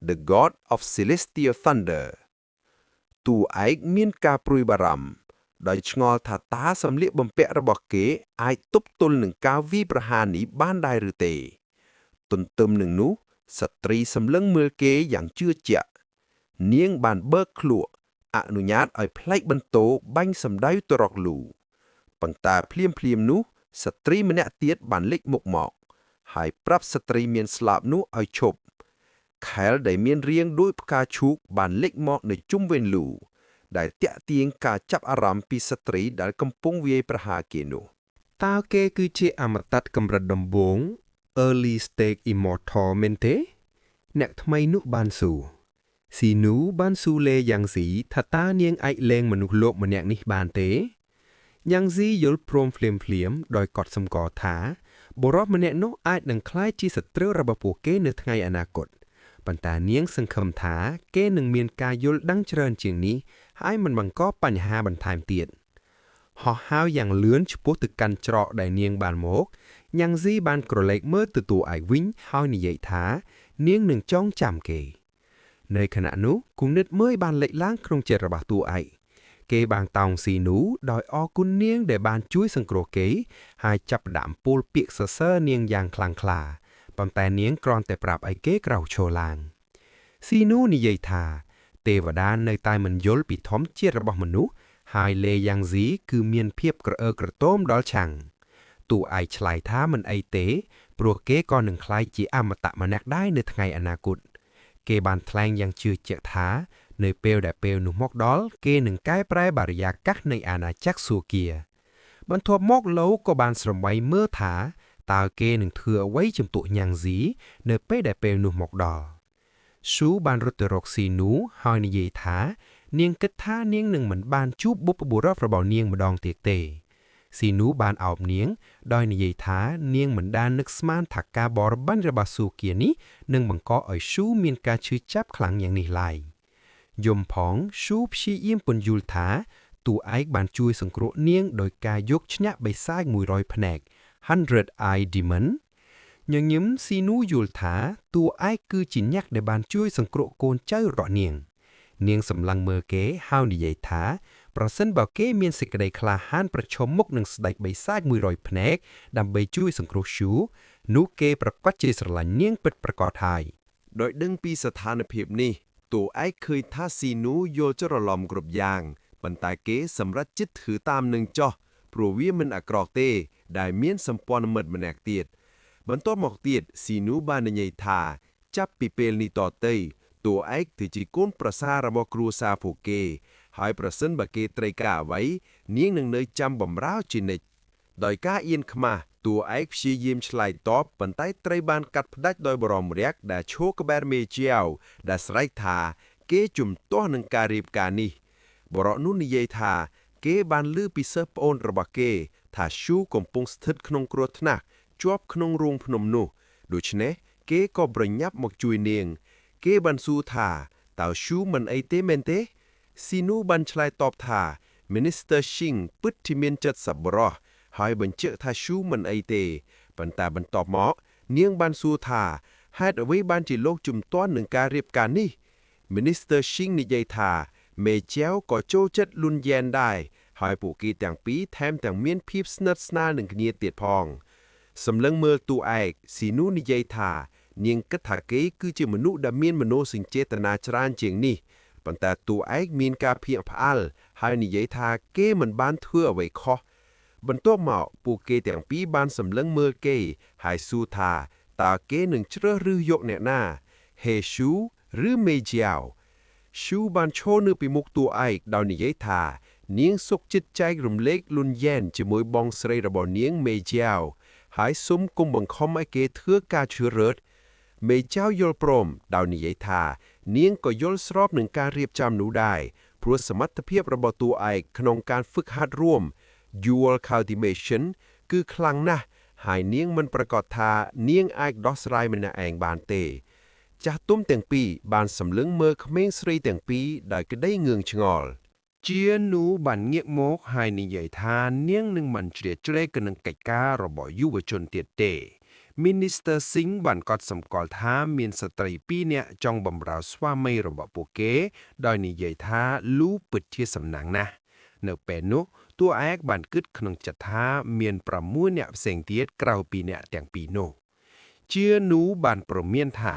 Speaker 2: The God of Celestial Thunder តួឯកមានការព្រួយបារម្ភដោយឆ្ងល់ថាតើសម្លៀកបំពាក់របស់គេអាចទប់ទល់នឹងការវាយប្រហារនេះបានដែរឬទេ ទន្ទឹមនឹងនោះស្ត្រីសម្លឹងមើលគេយ៉ាងជឿជាក់នាងបានបើកឃ្លក់អនុញ្ញាតឲ្យផ្លែកបន្ទោបាញ់សម្ដៅទៅរកលូប៉ុន្តែភ្លាមភ្លាមៗនោះស្ត្រីម្នាក់ទៀតបានលេចមុខមក ហើយប្រាប់ស្ត្រីមានស្លាបនោះឲ្យឈប់ខែលដែលមានរាងដូចផ្កាឈូកបានលេចមកនៅជុំវិញលូដែលតាក់ទាញការចាប់អារម្មណ៍ពីស្ត្រីដែលកំពុងវាយប្រហារគេនោះ
Speaker 3: តើគេគឺជាអមតៈកម្រិតដំបូង Early Stage Immortal មែនទេ អ្នកថ្មីនោះបានសួរស៊ីនូបានសួរលេយ៉ាងស៊ីថាតើនាងអាចលែងមនុស្សលោកម្នាក់នេះបានទេយ៉ាងស៊ីយល់ព្រមភ្លាមភ្លាមៗដោយកត់សម្គាល់ថាបុរសម្នាក់នោះអាចនឹងក្លាយជាសត្រូវរបស់ពួកគេនៅថ្ងៃអនាគតប៉ុន្តែនាងសង្ឃឹមថាគេនឹងមានការយល់ដឹងច្រើនជាងនេះហើយមិនបង្កបញ្ហាបន្ថែមទៀត ហោះហើរយ៉ាងលឿនឆ្ពោះទៅកាន់ច្រកដែលនាងបានមកញ៉ាងស៊ីបានក្រឡេកមើលទៅតួឯកវិញហើយនិយាយថា នាងនឹងចងចាំគេ នៅខណៈនោះគំនិតមើយបានលេចឡើងក្នុងចិត្តរបស់តួឯកគេបានតោងស៊ីនូដោយអរគុណនាងដែលបានជួយសង្គ្រោះគេហើយចាប់ផ្ដើមពោលពាក្យសរសើរនាងយ៉ាងខ្លាំងក្លាប៉ុន្តែនាងគ្រាន់តែប្រាប់ឲ្យគេក្រោកឈរឡើងស៊ីនូនិយាយថា ទេវតានៅតែមិនយល់ពីធម្មជាតិរបស់មនុស្ស ហើយលេយ៉ាងស៊ីគឺមានភាពក្រអឺក្រទមដល់ឆាំងតួឯកឆ្លើយថាមិនអីទេ ព្រោះគេក៏នឹងក្លាយជាអមតៈម្នាក់ដែរនៅថ្ងៃអនាគតគេបានថ្លែងយ៉ាងជឿជាក់ថា នៅពេលដែលពេលនោះមកដល់គេនឹងកែប្រែបរិយាកាសនៃអាណាចក្រសួគាបន្ទាប់មកលោកក៏បានស្រមៃមើលថាតើគេនឹងធ្វើអ្វីចំពោះញ៉ាងស៊ីនៅពេលដែលពេលនោះមកដល់ស៊ូបានរត់ទៅរកស៊ីនូហើយនិយាយថា នាងគិតថានាងនឹងមិនបានជួបបុព្វបុរសរបស់នាងម្ដងទៀតទេស៊ីនូបានអោបនាងដោយនិយាយថានាងមិនដែលនឹកស្មានថាការបរបាញ់របស់ស៊ូគៀនេះនឹងបង្កឲ្យស៊ូមានការឈឺចាប់ខ្លាំងយ៉ាងនេះឡើយយំផងស៊ូព្យាយាមពន្យល់ថាតួឯកបានជួយសង្គ្រោះនាងដោយការយកឈ្នះបិសាច100ភ្នែក100 Eye Demon ញញឹមស៊ីនូយល់ថាតួឯកគឺជាអ្នកដែលបានជួយសង្គ្រោះកូនចៅរបស់នាង នាងសម្លឹងមើលគេហើយនិយាយថា ប្រសិនបើគេមានសេចក្តីក្លាហានប្រឈមមុខនឹងស្ដេចបិសាច100ភ្នែកដើម្បីជួយសង្គ្រោះស៊ូនោះគេប្រកាសជាស្រឡាញ់នាងពិតប្រាកដហើយ
Speaker 1: ដោយដឹងពីស្ថានភាពនេះតួឯកឃើញថាស៊ីនូយល់ច្រឡំគ្រប់យ៉ាងប៉ុន្តែគេសម្រេចចិត្តធ្វើតាមនឹងចោះព្រោះវាមិនអាក្រក់ទេ ដែលមានសម្ព័ន្ធមិត្តម្នាក់ទៀតបន្ទាប់មកទៀតស៊ីនូបាននិយាយថា ចាប់ពីពេលនេះតទៅតួឯកគឺជាកូនប្រសាររបស់គ្រួសារពួកគេ ហើយប្រសិនបើគេត្រូវការអ្វីនាងនឹងនៅចាំបំរើជានិច្ចដោយការអៀនខ្មាស់តួឯកព្យាយាមឆ្លើយតបប៉ុន្តែត្រូវបានកាត់ផ្ដាច់ដោយបរមរក្សដែលឈរក្បែរមេជាវដែលស្រែកថាគេជំទាស់នឹងការរៀបការនេះបរិនោះនិយាយថា គេបានឮពីសិស្សប្អូនរបស់គេ ថាស៊ូកំពុងស្ថិតក្នុងគ្រោះថ្នាក់ជាប់ក្នុងរូងភ្នំនោះដូច្នេះគេក៏ប្រញាប់មកជួយនាង គេបានសួរថាតើស៊ូមិនអីទេមែនទេស៊ីនូបានឆ្លើយតបថា Minister Xing ពិតជាមានចិត្តសប្បុរសហើយបញ្ជាក់ថាស៊ូមិនអីទេប៉ុន្តែបន្ទាប់មក នាងបានសួរថាហេតុអ្វីបានជាលោកជំទាន់នឹងការរៀបការនេះ Minister Shing និយាយថាមេចៅក៏ចូលចិត្តលុនយ៉ែនដែរហើយពួកគេទាំងពីរថែមទាំងមានភាពស្និទ្ធស្នាលនឹងគ្នាទៀតផងសម្លឹងមើលតួឯកស៊ីនូនិយាយថា នាងគិតថាគេគឺជាមនុស្សដែលមានមនោសញ្ចេតនាច្រើនជាងនេះប៉ុន្តែតួឯកមានការភ្ញាក់ផ្អើលហើយនិយាយថាគេមិនបានធ្វើអ្វីខុសបន្ទាប់មកពួកគេទាំងពីរបានសម្លឹងមើលគេហើយសួរថាតើគេនឹងជ្រើសរើសយកអ្នកណាហេស៊ូឬមេជាវ ឈូបានឈរនៅពីមុខតួឯកដោយនិយាយថា នាងសុខចិត្តចែករំលែកលុនយ៉ែនជាមួយបងស្រីរបស់នាងមេជាវហើយសុំគុំបង្ខំឲ្យគេធ្វើការជ្រើសរើសមេចៅយល់ព្រមដោយនិយាយថា នាងក៏យល់ស្របនឹងការរៀបចំនោះដែរព្រោះសមត្ថភាពរបស់តួឯកក្នុងការហ្វឹកហាត់រួម Dual Cultivation គឺខ្លាំងណាស់ហើយនាងមិនប្រកាសថានាងអាចដោះស្រាយម្នាក់ឯងបានទេ ចាស់ទុំទាំងពីរបានសម្លឹងមើលក្មេងស្រីទាំងពីរដោយក្តីងឿងឆ្ងល់
Speaker 2: ជានូបានងាកមកហើយនិយាយថានាងនឹងមិនជ្រៀតជ្រែកនឹងកិច្ចការរបស់យុវជនទៀតទេ Minister Singh បានកត់សម្គាល់ថាមានស្ត្រីពីរនាក់ចង់បម្រើស្វាមីរបស់ពួកគេ ដោយនិយាយថាលូពិតជាសំណាងណាស់នៅពេលនោះតួឯកបានគិតក្នុងចិត្តថាមាន6នាក់ផ្សេងទៀតក្រៅពីអ្នកទាំងពីរនោះ ជានូបានប្រមានថា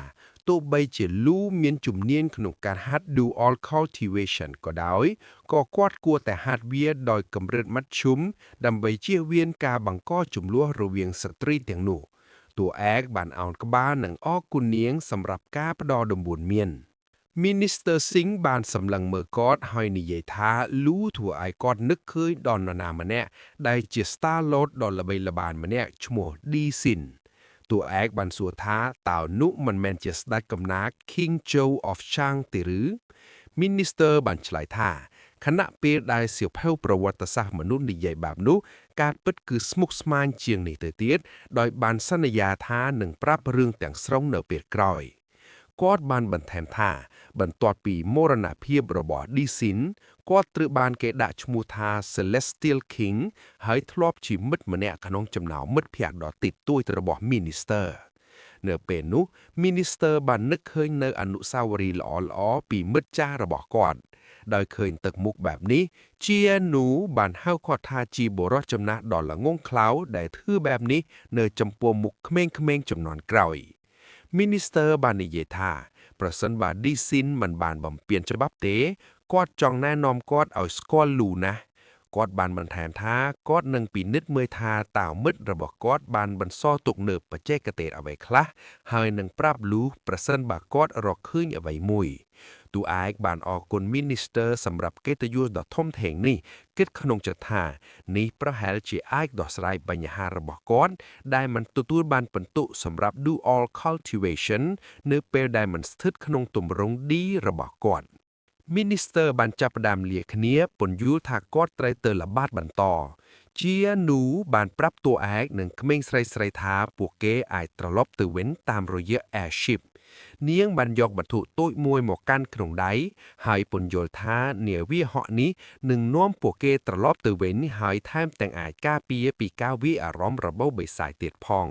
Speaker 2: ទោះបីជាលូមានជំនាញក្នុងការហាត់ dual cultivation ក៏ដោយក៏គាត់គួរតែហាត់វាដោយកម្រិតមធ្យមដើម្បីជៀសវាងការបង្កជម្លោះរវាងស្ត្រីទាំងនោះតួឯកបានអោនក្បាលនិងអរគុណនាងសម្រាប់ការផ្ដល់ដំបូន្មាន Minister Singh បានសម្លឹងមើលគាត់ហើយនិយាយថាលូធ្វើឲ្យគាត់នឹកឃើញដល់នរណាម្នាក់ដែលជា Star Lord ដ៏ល្បីល្បាញម្នាក់ឈ្មោះ Dee Sin តួឯកបានសួរថាតើនោះមិនមែនជាស្ដេចកំណាច King Joe of Shang ទេឬ Minister បានឆ្លើយថាខណៈពេលដែលសៀវភៅប្រវត្តិសាស្ត្រមនុស្សនិយាយបែបនោះការពិតគឺស្មុគស្មាញជាងនេះទៅទៀតដោយបានសន្យាថានឹងប្រាប់រឿងទាំងស្រុងនៅពេលក្រោយគាត់បានបន្ថែមថា បន្ទាប់ពីមរណភាពរបស់ឌីស៊ីនគាត់ត្រូវបានគេដាក់ឈ្មោះថា Celestial King ហើយធ្លាប់ជាមិត្តម្នាក់ក្នុងចំណោមមិត្តភក្តិដ៏តិចតួចរបស់ Minister នៅពេលនោះ Minister បាននឹកឃើញនៅអនុស្សាវរីយ៍ល្អៗពីមិត្តចាស់របស់គាត់ដោយឃើញទឹកមុខបែបនេះជានូបានហៅគាត់ថាជាបុរសចំណាស់ដ៏ល្ងង់ខ្លៅដែលធ្វើបែបនេះនៅចំពោះមុខក្មេងៗជំនាន់ក្រោយ Minister បាននិយាយថាប្រសិនបើឌីស៊ីនមិនបានបំពានច្បាប់ទេគាត់ចង់ណែនាំគាត់ឲ្យស្គាល់លូណាស់គាត់បានបន្ថែមថាគាត់នឹងពិនិត្យមើលថាតើមិត្តរបស់គាត់បានបន្សល់ទុកនៅបច្ចេកទេសអ្វីខ្លះហើយនឹងប្រាប់លូប្រសិនបើគាត់រកឃើញអ្វីមួយតួឯកបានអរគុណ Minister សម្រាប់កិត្តិយសដ៏ធំធេងនេះគិតក្នុងចិត្តថានេះប្រហែលជាអាចដោះស្រាយបញ្ហារបស់គាត់ដែលមិនទទួលបានពិន្ទុសម្រាប់ Dual Cultivation នៅពេលដែលមិនស្ថិតក្នុងទម្រង់ D របស់គាត់ Minister បានចាប់ផ្ដើមលាគ្នាពន្យល់ថាគាត់ត្រូវទៅល្បាតបន្តជានូបានប្រាប់តួឯកនិងក្មេងស្រីស្រីថាពួកគេអាចត្រឡប់ទៅវិញតាមរយៈ airship នាងបានយកវត្ថុតូចមួយមកកាន់ក្នុងដៃហើយពន្យល់ថានាវាហក់នេះនឹងនាំពួកគេត្រឡប់ទៅវិញហើយថែមទាំងអាចការពារពីការវាយអារម្មណ៍របស់បិសាចទៀតផង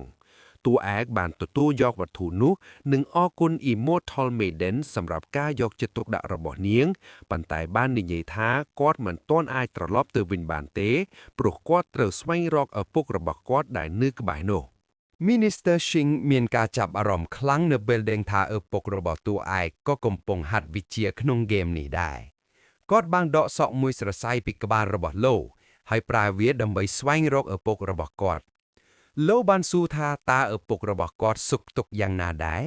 Speaker 2: តួឯកបានទទួលយកវត្ថុនោះនិងអរគុណ Immortal Maiden សម្រាប់ការយកចិត្តទុកដាក់របស់នាងប៉ុន្តែបាននិយាយថាគាត់មិនទាន់អាចត្រឡប់ទៅវិញបានទេព្រោះគាត់ត្រូវស្វែងរកឪពុករបស់គាត់ដែលនៅក្បែរនោះ
Speaker 4: Minister Shing មានការចាប់អារម្មណ៍ខ្លាំងនៅពេលដឹងថាឪពុករបស់តួឯកក៏កំពុងហាត់វិជ្ជាក្នុងហ្គេមនេះដែរគាត់បានដកសក់មួយសរសៃពីក្បាលរបស់ឡូហើយប្រើវាដើម្បីស្វែងរកឪពុករបស់គាត់ឡូបានសួរថាតើឪពុករបស់គាត់សុខទុក្ខយ៉ាងណាដែរ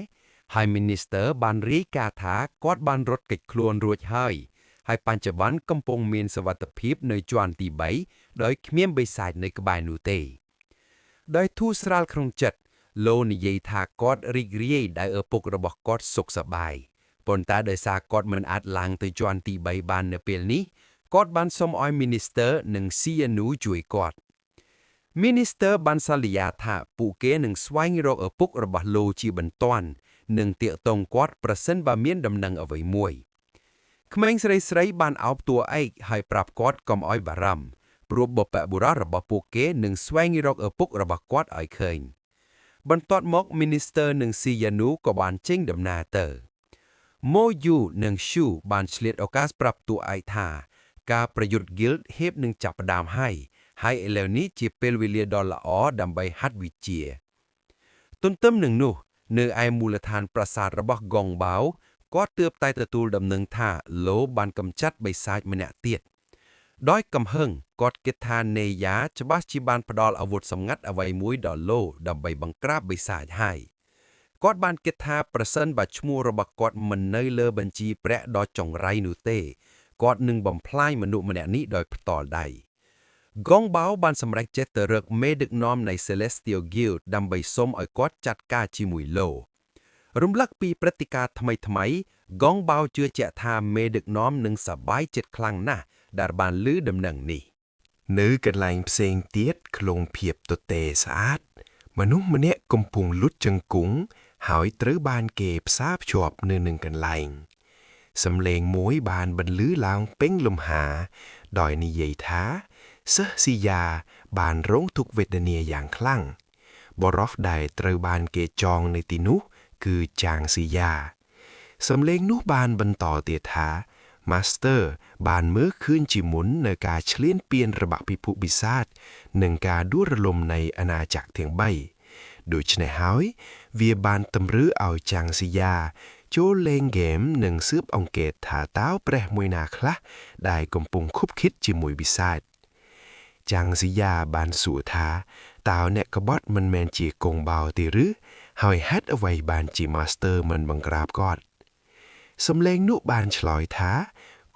Speaker 4: ហើយ Minister បានរាយការណ៍ថាគាត់បានរត់គេចខ្លួនរួចហើយហើយបច្ចុប្បន្នកំពុងមានសុវត្ថិភាពនៅជាន់ទី3ដោយគ្មានបិសាចនៅក្បែរនោះទេ ដោយធូរស្រាលក្នុងចិត្តឡូនិយាយថាគាត់រីករាយដែលឪពុករបស់គាត់សុខសប្បាយប៉ុន្តែដោយសារគាត់មិនអាចឡើងទៅជាន់ទី3បាននៅពេលនេះគាត់បានសុំឲ្យ Minister និង CNU ជួយគាត់ Minister បានសន្យាថាពួកគេនឹងស្វែងរកឪពុករបស់ឡូជាបន្ទាន់និងទាក់ទងគាត់ប្រសិនបើមានដំណឹងអ្វីមួយក្មេងស្រីស្រីបានអោបតួឯកហើយប្រាប់គាត់កុំឲ្យបារម្ភព្រោះបុព្វបុរសរបស់ពួកគេនឹងស្វែងរកឪពុករបស់គាត់ឲ្យឃើញបន្ទាប់មក Minister និង Siyanu ក៏បានចេញដំណើរទៅ ម៉ូយូនិងឈូបានឆ្លៀតឱកាសប្រាប់តួឯកថា ការប្រយុទ្ធ Guild ហេបនឹងចាប់ផ្ដើមហើយហើយឥឡូវនេះជាពេលវេលាដ៏ល្អដើម្បីហាត់វិជ្ជា ទន្ទឹមនឹងនោះ នៅឯមូលដ្ឋានប្រាសាទរបស់កងបាវគាត់ទើបតែទទួលដំណឹងថាឡូបានកម្ចាត់បិសាចម្នាក់ទៀតដោយកំហឹងគាត់គិតថានេយ៉ាច្បាស់ជាបានផ្ដល់អាវុធសម្ងាត់អ្វីមួយដល់ឡូដើម្បីបង្ក្រាបបិសាចហើយគាត់បានគិតថាប្រសិនបើឈ្មោះរបស់គាត់មិននៅលើបញ្ជីព្រះដ៏ចង្រៃនោះទេគាត់នឹងបំផ្លាញមនុស្សម្នាក់នេះដោយផ្ទាល់ដៃ កងបាវបានសម្រេចចិត្តទៅរកមេដឹកនាំនៃ Celestial Guild ដើម្បីសុំឲ្យគាត់ចាត់ការជាមួយឡូរំលឹកពីព្រឹត្តិការណ៍ថ្មីៗកងបាវជឿជាក់ថាមេដឹកនាំនឹងសប្បាយចិត្តខ្លាំងណាស់ដែលបានឮដំណឹងនេះ
Speaker 3: នៅកន្លែងផ្សេងទៀតក្នុងភាពទទេស្អាត មនុស្សម្នាក់កំពុងលុតជង្គង់ហើយត្រូវបានគេផ្សារភ្ជាប់នៅនឹងកន្លែងសំឡេងមួយបានបន្លឺឡើងពេញលំហា ដោយនិយាយថាសិស្សស៊ីយ៉ាបានរងទុក្ខវេទនាយ៉ាងខ្លាំងបរោះដែលត្រូវបានគេចងនៅទីនោះ គឺចាងស៊ីយ៉ាសំឡេងនោះបានបន្តទៀតថា Master បានមើលឃើញជាមុននៅការឈ្លានពានរបស់ពិភពបិសាចនិងការដួលរលំនៃអាណាចក្រទាំង3ដូច្នេះហើយ វាបានតម្រូវឲ្យចាំងស៊ីយ៉ាចូលលេងហ្គេមនិងស៊ើបអង្កេតថាតើព្រះមួយណាខ្លះដែលកំពុងខុបខិតជាមួយបិសាចចាំងស៊ីយ៉ាបានសួរថាតើអ្នកក្បត់មិនមែនជាកងបោទេឬហើយហេតុអ្វីបានជា Master មិនបង្ក្រាបគាត់ សំឡេងនោះបានឆ្លើយថា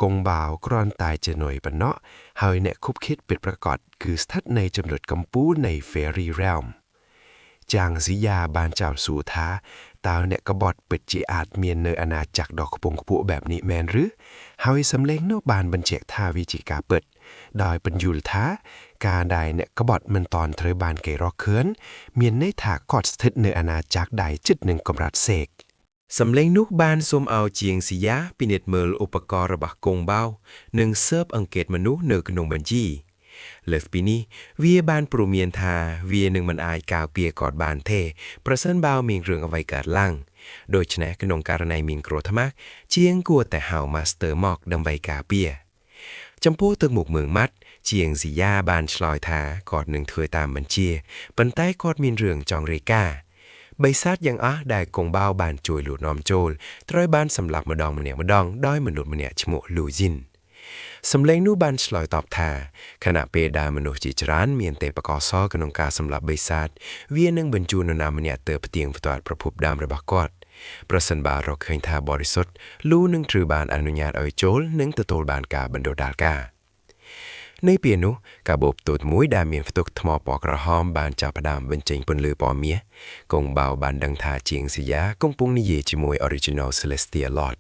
Speaker 3: កងបាវគ្រាន់តែជាໜុយប៉ុណ្ណោះហើយអ្នកខុបខិតពិតប្រាកដគឺស្ថិតនៅចំណុចកំពូលនៃ Fairy Realm ចាងស៊ីយ៉ាបានចោទសួរថាតើអ្នកក្បត់ពិតជាអាចមាននៅអាណាចក្រដ៏ខ្ពង់ខ្ពស់បែបនេះមែនឬហើយសំឡេងនោះបានបញ្ជាក់ថាវាជាការពិតដោយបញ្យល់ថាការដែលអ្នកក្បត់មិនតន់ត្រូវបានគេរកឃើញមានន័យថាគាត់ស្ថិតនៅអាណាចក្រដែលជិតនឹងកម្រិតសេក
Speaker 5: សំឡេងនោះបានសូមឲ្យជាងស៊ីយ៉ាពិនិត្យមើលឧបករណ៍របស់កងបាវនិងស៊ើបអង្កេតមនុស្សនៅក្នុងបញ្ជីលើសពីនេះវាបានព្រមានថាវានឹងមិនអាចការពារគាត់បានទេប្រសិនបើមានរឿងអ្វីកើតឡើងដូច្នេះក្នុងករណីមានគ្រោះថ្នាក់ជាងគួរតែហៅ Master មកដើម្បីការពារចំពោះទឹកមុខមើងម៉ាត់ជាងស៊ីយ៉ាបានឆ្លើយថាគាត់នឹងធ្វើតាមបញ្ជាប៉ុន្តែគាត់មានរឿងចង់រាយការណ៍បិសាចយ៉ាងអស់ដែលកងបាវបានជួយលួចនាំចូលត្រូវបានសម្លាប់ម្ដងម្នាក់ម្ដងដោយមនុស្សម្នាក់ឈ្មោះលូស៊ីនសំឡេងនោះបានឆ្លើយតបថាខណៈពេលដែលមនុស្សជាច្រើនមានទេពកោសល្យក្នុងការសម្លាប់បិសាចវានឹងបញ្ជូននរណាម្នាក់ទៅផ្ទៀងផ្ទាត់ប្រភពដើមរបស់គាត់ប្រសិនបើរកឃើញថាបរិសុទ្ធលូនឹងត្រូវបានអនុញ្ញាតឲ្យចូលនិងទទួលបានការបណ្ដុះដាលការនៅពេលនោះកាបូបតូចមួយដែលមានផ្ទុកថ្មពណ៌ក្រហមបានចាប់ផ្ដើមបញ្ចេញពន្លឺពណ៌មាសកងបាវបានដឹងថាជាងស៊ីយ៉ាកំពុងនិយាយជាមួយ Original Celestial Lord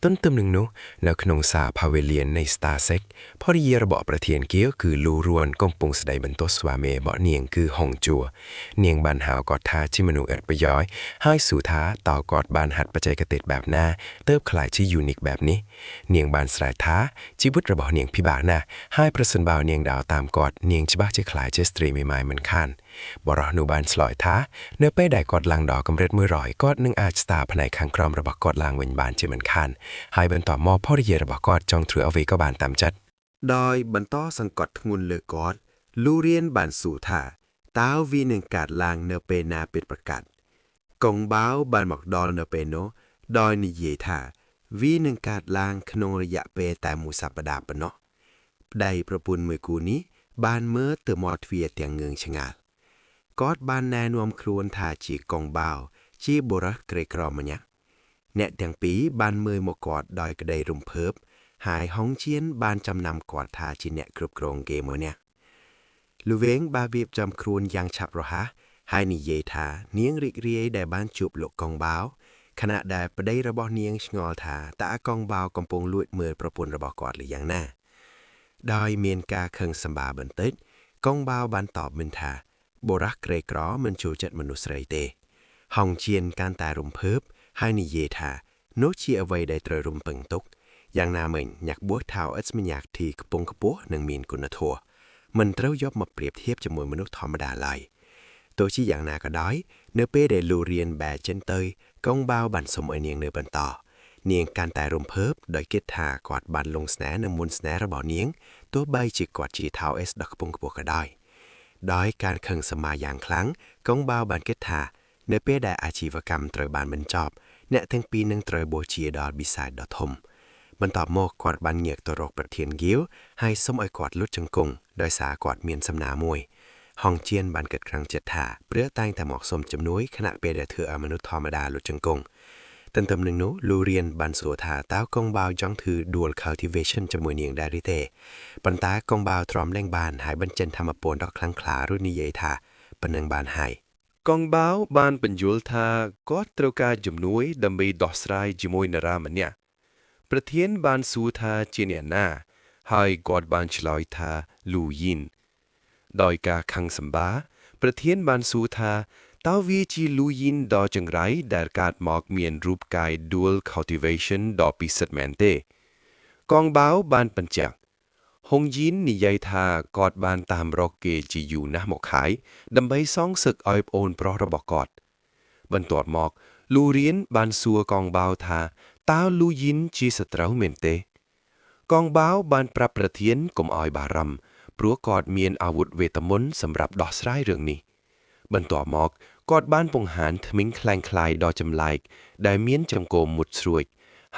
Speaker 5: ទន្ទឹមនឹងនោះនៅក្នុងសាល Pavilion នៃ Starsec ភរិយារបស់ប្រធានគៀវគឺលូរួនកំពុងស្ដីបន្ទោសស្វាមីរបស់នាងគឺហុងជួនាងបានហៅគាត់ថាជាមនុស្សឥតប្រយោជន៍ហើយសួរថាតើគាត់បានហាត់បច្ចេកទេសបែបណាទើបក្លាយជា unique បែបនេះនាងបានស្រែកថាជីវិតរបស់នាងពិបាកណាស់ហើយប្រសិនបើនាងដើរតាមគាត់នាងច្បាស់ជាក្លាយជាស្ត្រីមេម៉ាយមិនខានបរិះនោះបានឆ្លើយថានៅពេលដែលគាត់ឡើងដល់កម្រិត100គាត់នឹងអាចស្ដារផ្នែកខាងក្រោមរបស់គាត់ឡើងវិញបានជាមិនខានហើយបន្ទាប់មកភរិយារបស់គាត់ចង់ធ្វើអ្វីក៏បានតាមចិត្ត
Speaker 1: ដោយបន្តសង្កត់ធ្ងន់លើគាត់លូរៀនបានសួរថាតើវានឹងកើតឡើងនៅពេលណាពិតប្រាកដកងបាវបានមកដល់នៅពេលនោះដោយនិយាយថាវានឹងកើតឡើងក្នុងរយៈពេលតែមួយសប្តាហ៍ប៉ុណ្ណោះប្តីប្រពន្ធមួយគូនេះបានមើលទៅមាត់ទ្វារទាំងងឿងឆ្ងាល់គាត់បានណែនាំខ្លួនថាជាកងបាវជាបុរសក្រីក្រម្នាក់អ្នកទាំងពីរបានមើលមកគាត់ដោយក្តីរំភើបហើយហុងជៀនបានចំណាំគាត់ថាជាអ្នកគ្រប់គ្រងគេមួយនាក់លូវែងបានរៀបចំខ្លួនយ៉ាងឆាប់រហ័សហើយនិយាយថានាងរីករាយដែលបានជួបលោកកងបាវខណៈដែលប្តីរបស់នាងឆ្ងល់ថាតើកងបាវកំពុងលួចមើលប្រពន្ធរបស់គាត់ឬយ៉ាងណាដោយមានការខឹងសម្បាបន្តិចកងបាវបានតបវិញថាបុរសក្រីក្រមិនចូលចិត្តមនុស្សស្រីទេហុងជៀនកាន់តែរំភើបហើយនិយាយថានោះជាអ្វីដែលត្រូវរំពឹងទុកយ៉ាងណាមិញញ៉ាក់បួសថៅអិតម្ញាក់ទីខ្ពង់ខ្ពស់និងមានគុណធម៌មិនត្រូវយកមកប្រៀបធៀបជាមួយមនុស្សធម្មតាឡើយទោះជាយ៉ាងណាក៏ដោយនៅពេលដែលលូរៀនបែរចិនទៅកងបាវបានសុំឲ្យនាងនៅបន្ត
Speaker 5: នាងកាន់តែរំភើបដោយគិតថាគាត់បានលង់ស្នេហ៍នឹងមុនស្នេហ៍របស់នាងទោះបីជាគាត់ជាថៅអេសដ៏ខ្ពង់ខ្ពស់ក៏ដោយដោយការខឹងសម្បាយ៉ាងខ្លាំងកងបាវបានគិតថានៅពេលដែលអាជីវកម្មត្រូវបានបញ្ចប់អ្នកទាំងពីរនឹងត្រូវបូជាដល់បិសាចដ៏ធំបន្ទាប់មកគាត់បានងាកទៅរកប្រធានហ្គីវហើយសុំឲ្យគាត់លុតជង្គង់ដោយសារគាត់មានសំណើមួយហងជៀនបានគិតខ្លាំងចិត្តថាព្រះតែងតែមកសុំជំនួយខណៈពេលដែលធ្វើឲ្យមនុស្សធម្មតាលុតជង្គង់ទន្ទឹមនឹងនោះលូរៀនបានសួរថាតើកងបាវចង់ធ្វើ dual cultivation ជាមួយនាងដែរឬទេប៉ុន្តែកងបាវទ្រាំលែងបានហើយបញ្ចេញធម៌ពលដ៏ខ្លាំងក្លារួចនិយាយថាប៉ុណ្ណឹងបានហើយ
Speaker 3: កងបាវបានបញ្យល់ថាគាត់ត្រូវការជំនួយដើម្បីដោះស្រាយជាមួយនរណាម្នាក់ប្រធានបានសួរថាជាអ្នកណា ហើយគាត់បានឆ្លើយថាលូយីនដោយការខឹងសម្បាប្រធានបានសួរថាតើវាជាលូយីនដ៏ចង្រៃដែលកើតមកមានរូបកាយ dual cultivation ដ៏ពិសិដ្ឋមែនទេ កងបាវបានបញ្ជាក់ហុងយីននិយាយថាគាត់បានតាមរកគេជាយូរណាស់មកហើយដើម្បីសងសឹកឲ្យប្អូនប្រុសរបស់គាត់ បន្ទាប់មកលូរៀនបានសួរកងបាវថាតើលូយីនជាសត្រូវមែនទេ កងបាវបានប្រាប់ប្រធានកុំឲ្យបារម្ភព្រោះគាត់មានអាវុធវេទមន្តសម្រាប់ដោះស្រាយរឿងនេះ បន្ទាប់មកគាត់បានពង្ហានធ្មេញក្លែងក្លាយដ៏ចម្លែកដែលមានចង្កូមមុតស្រួច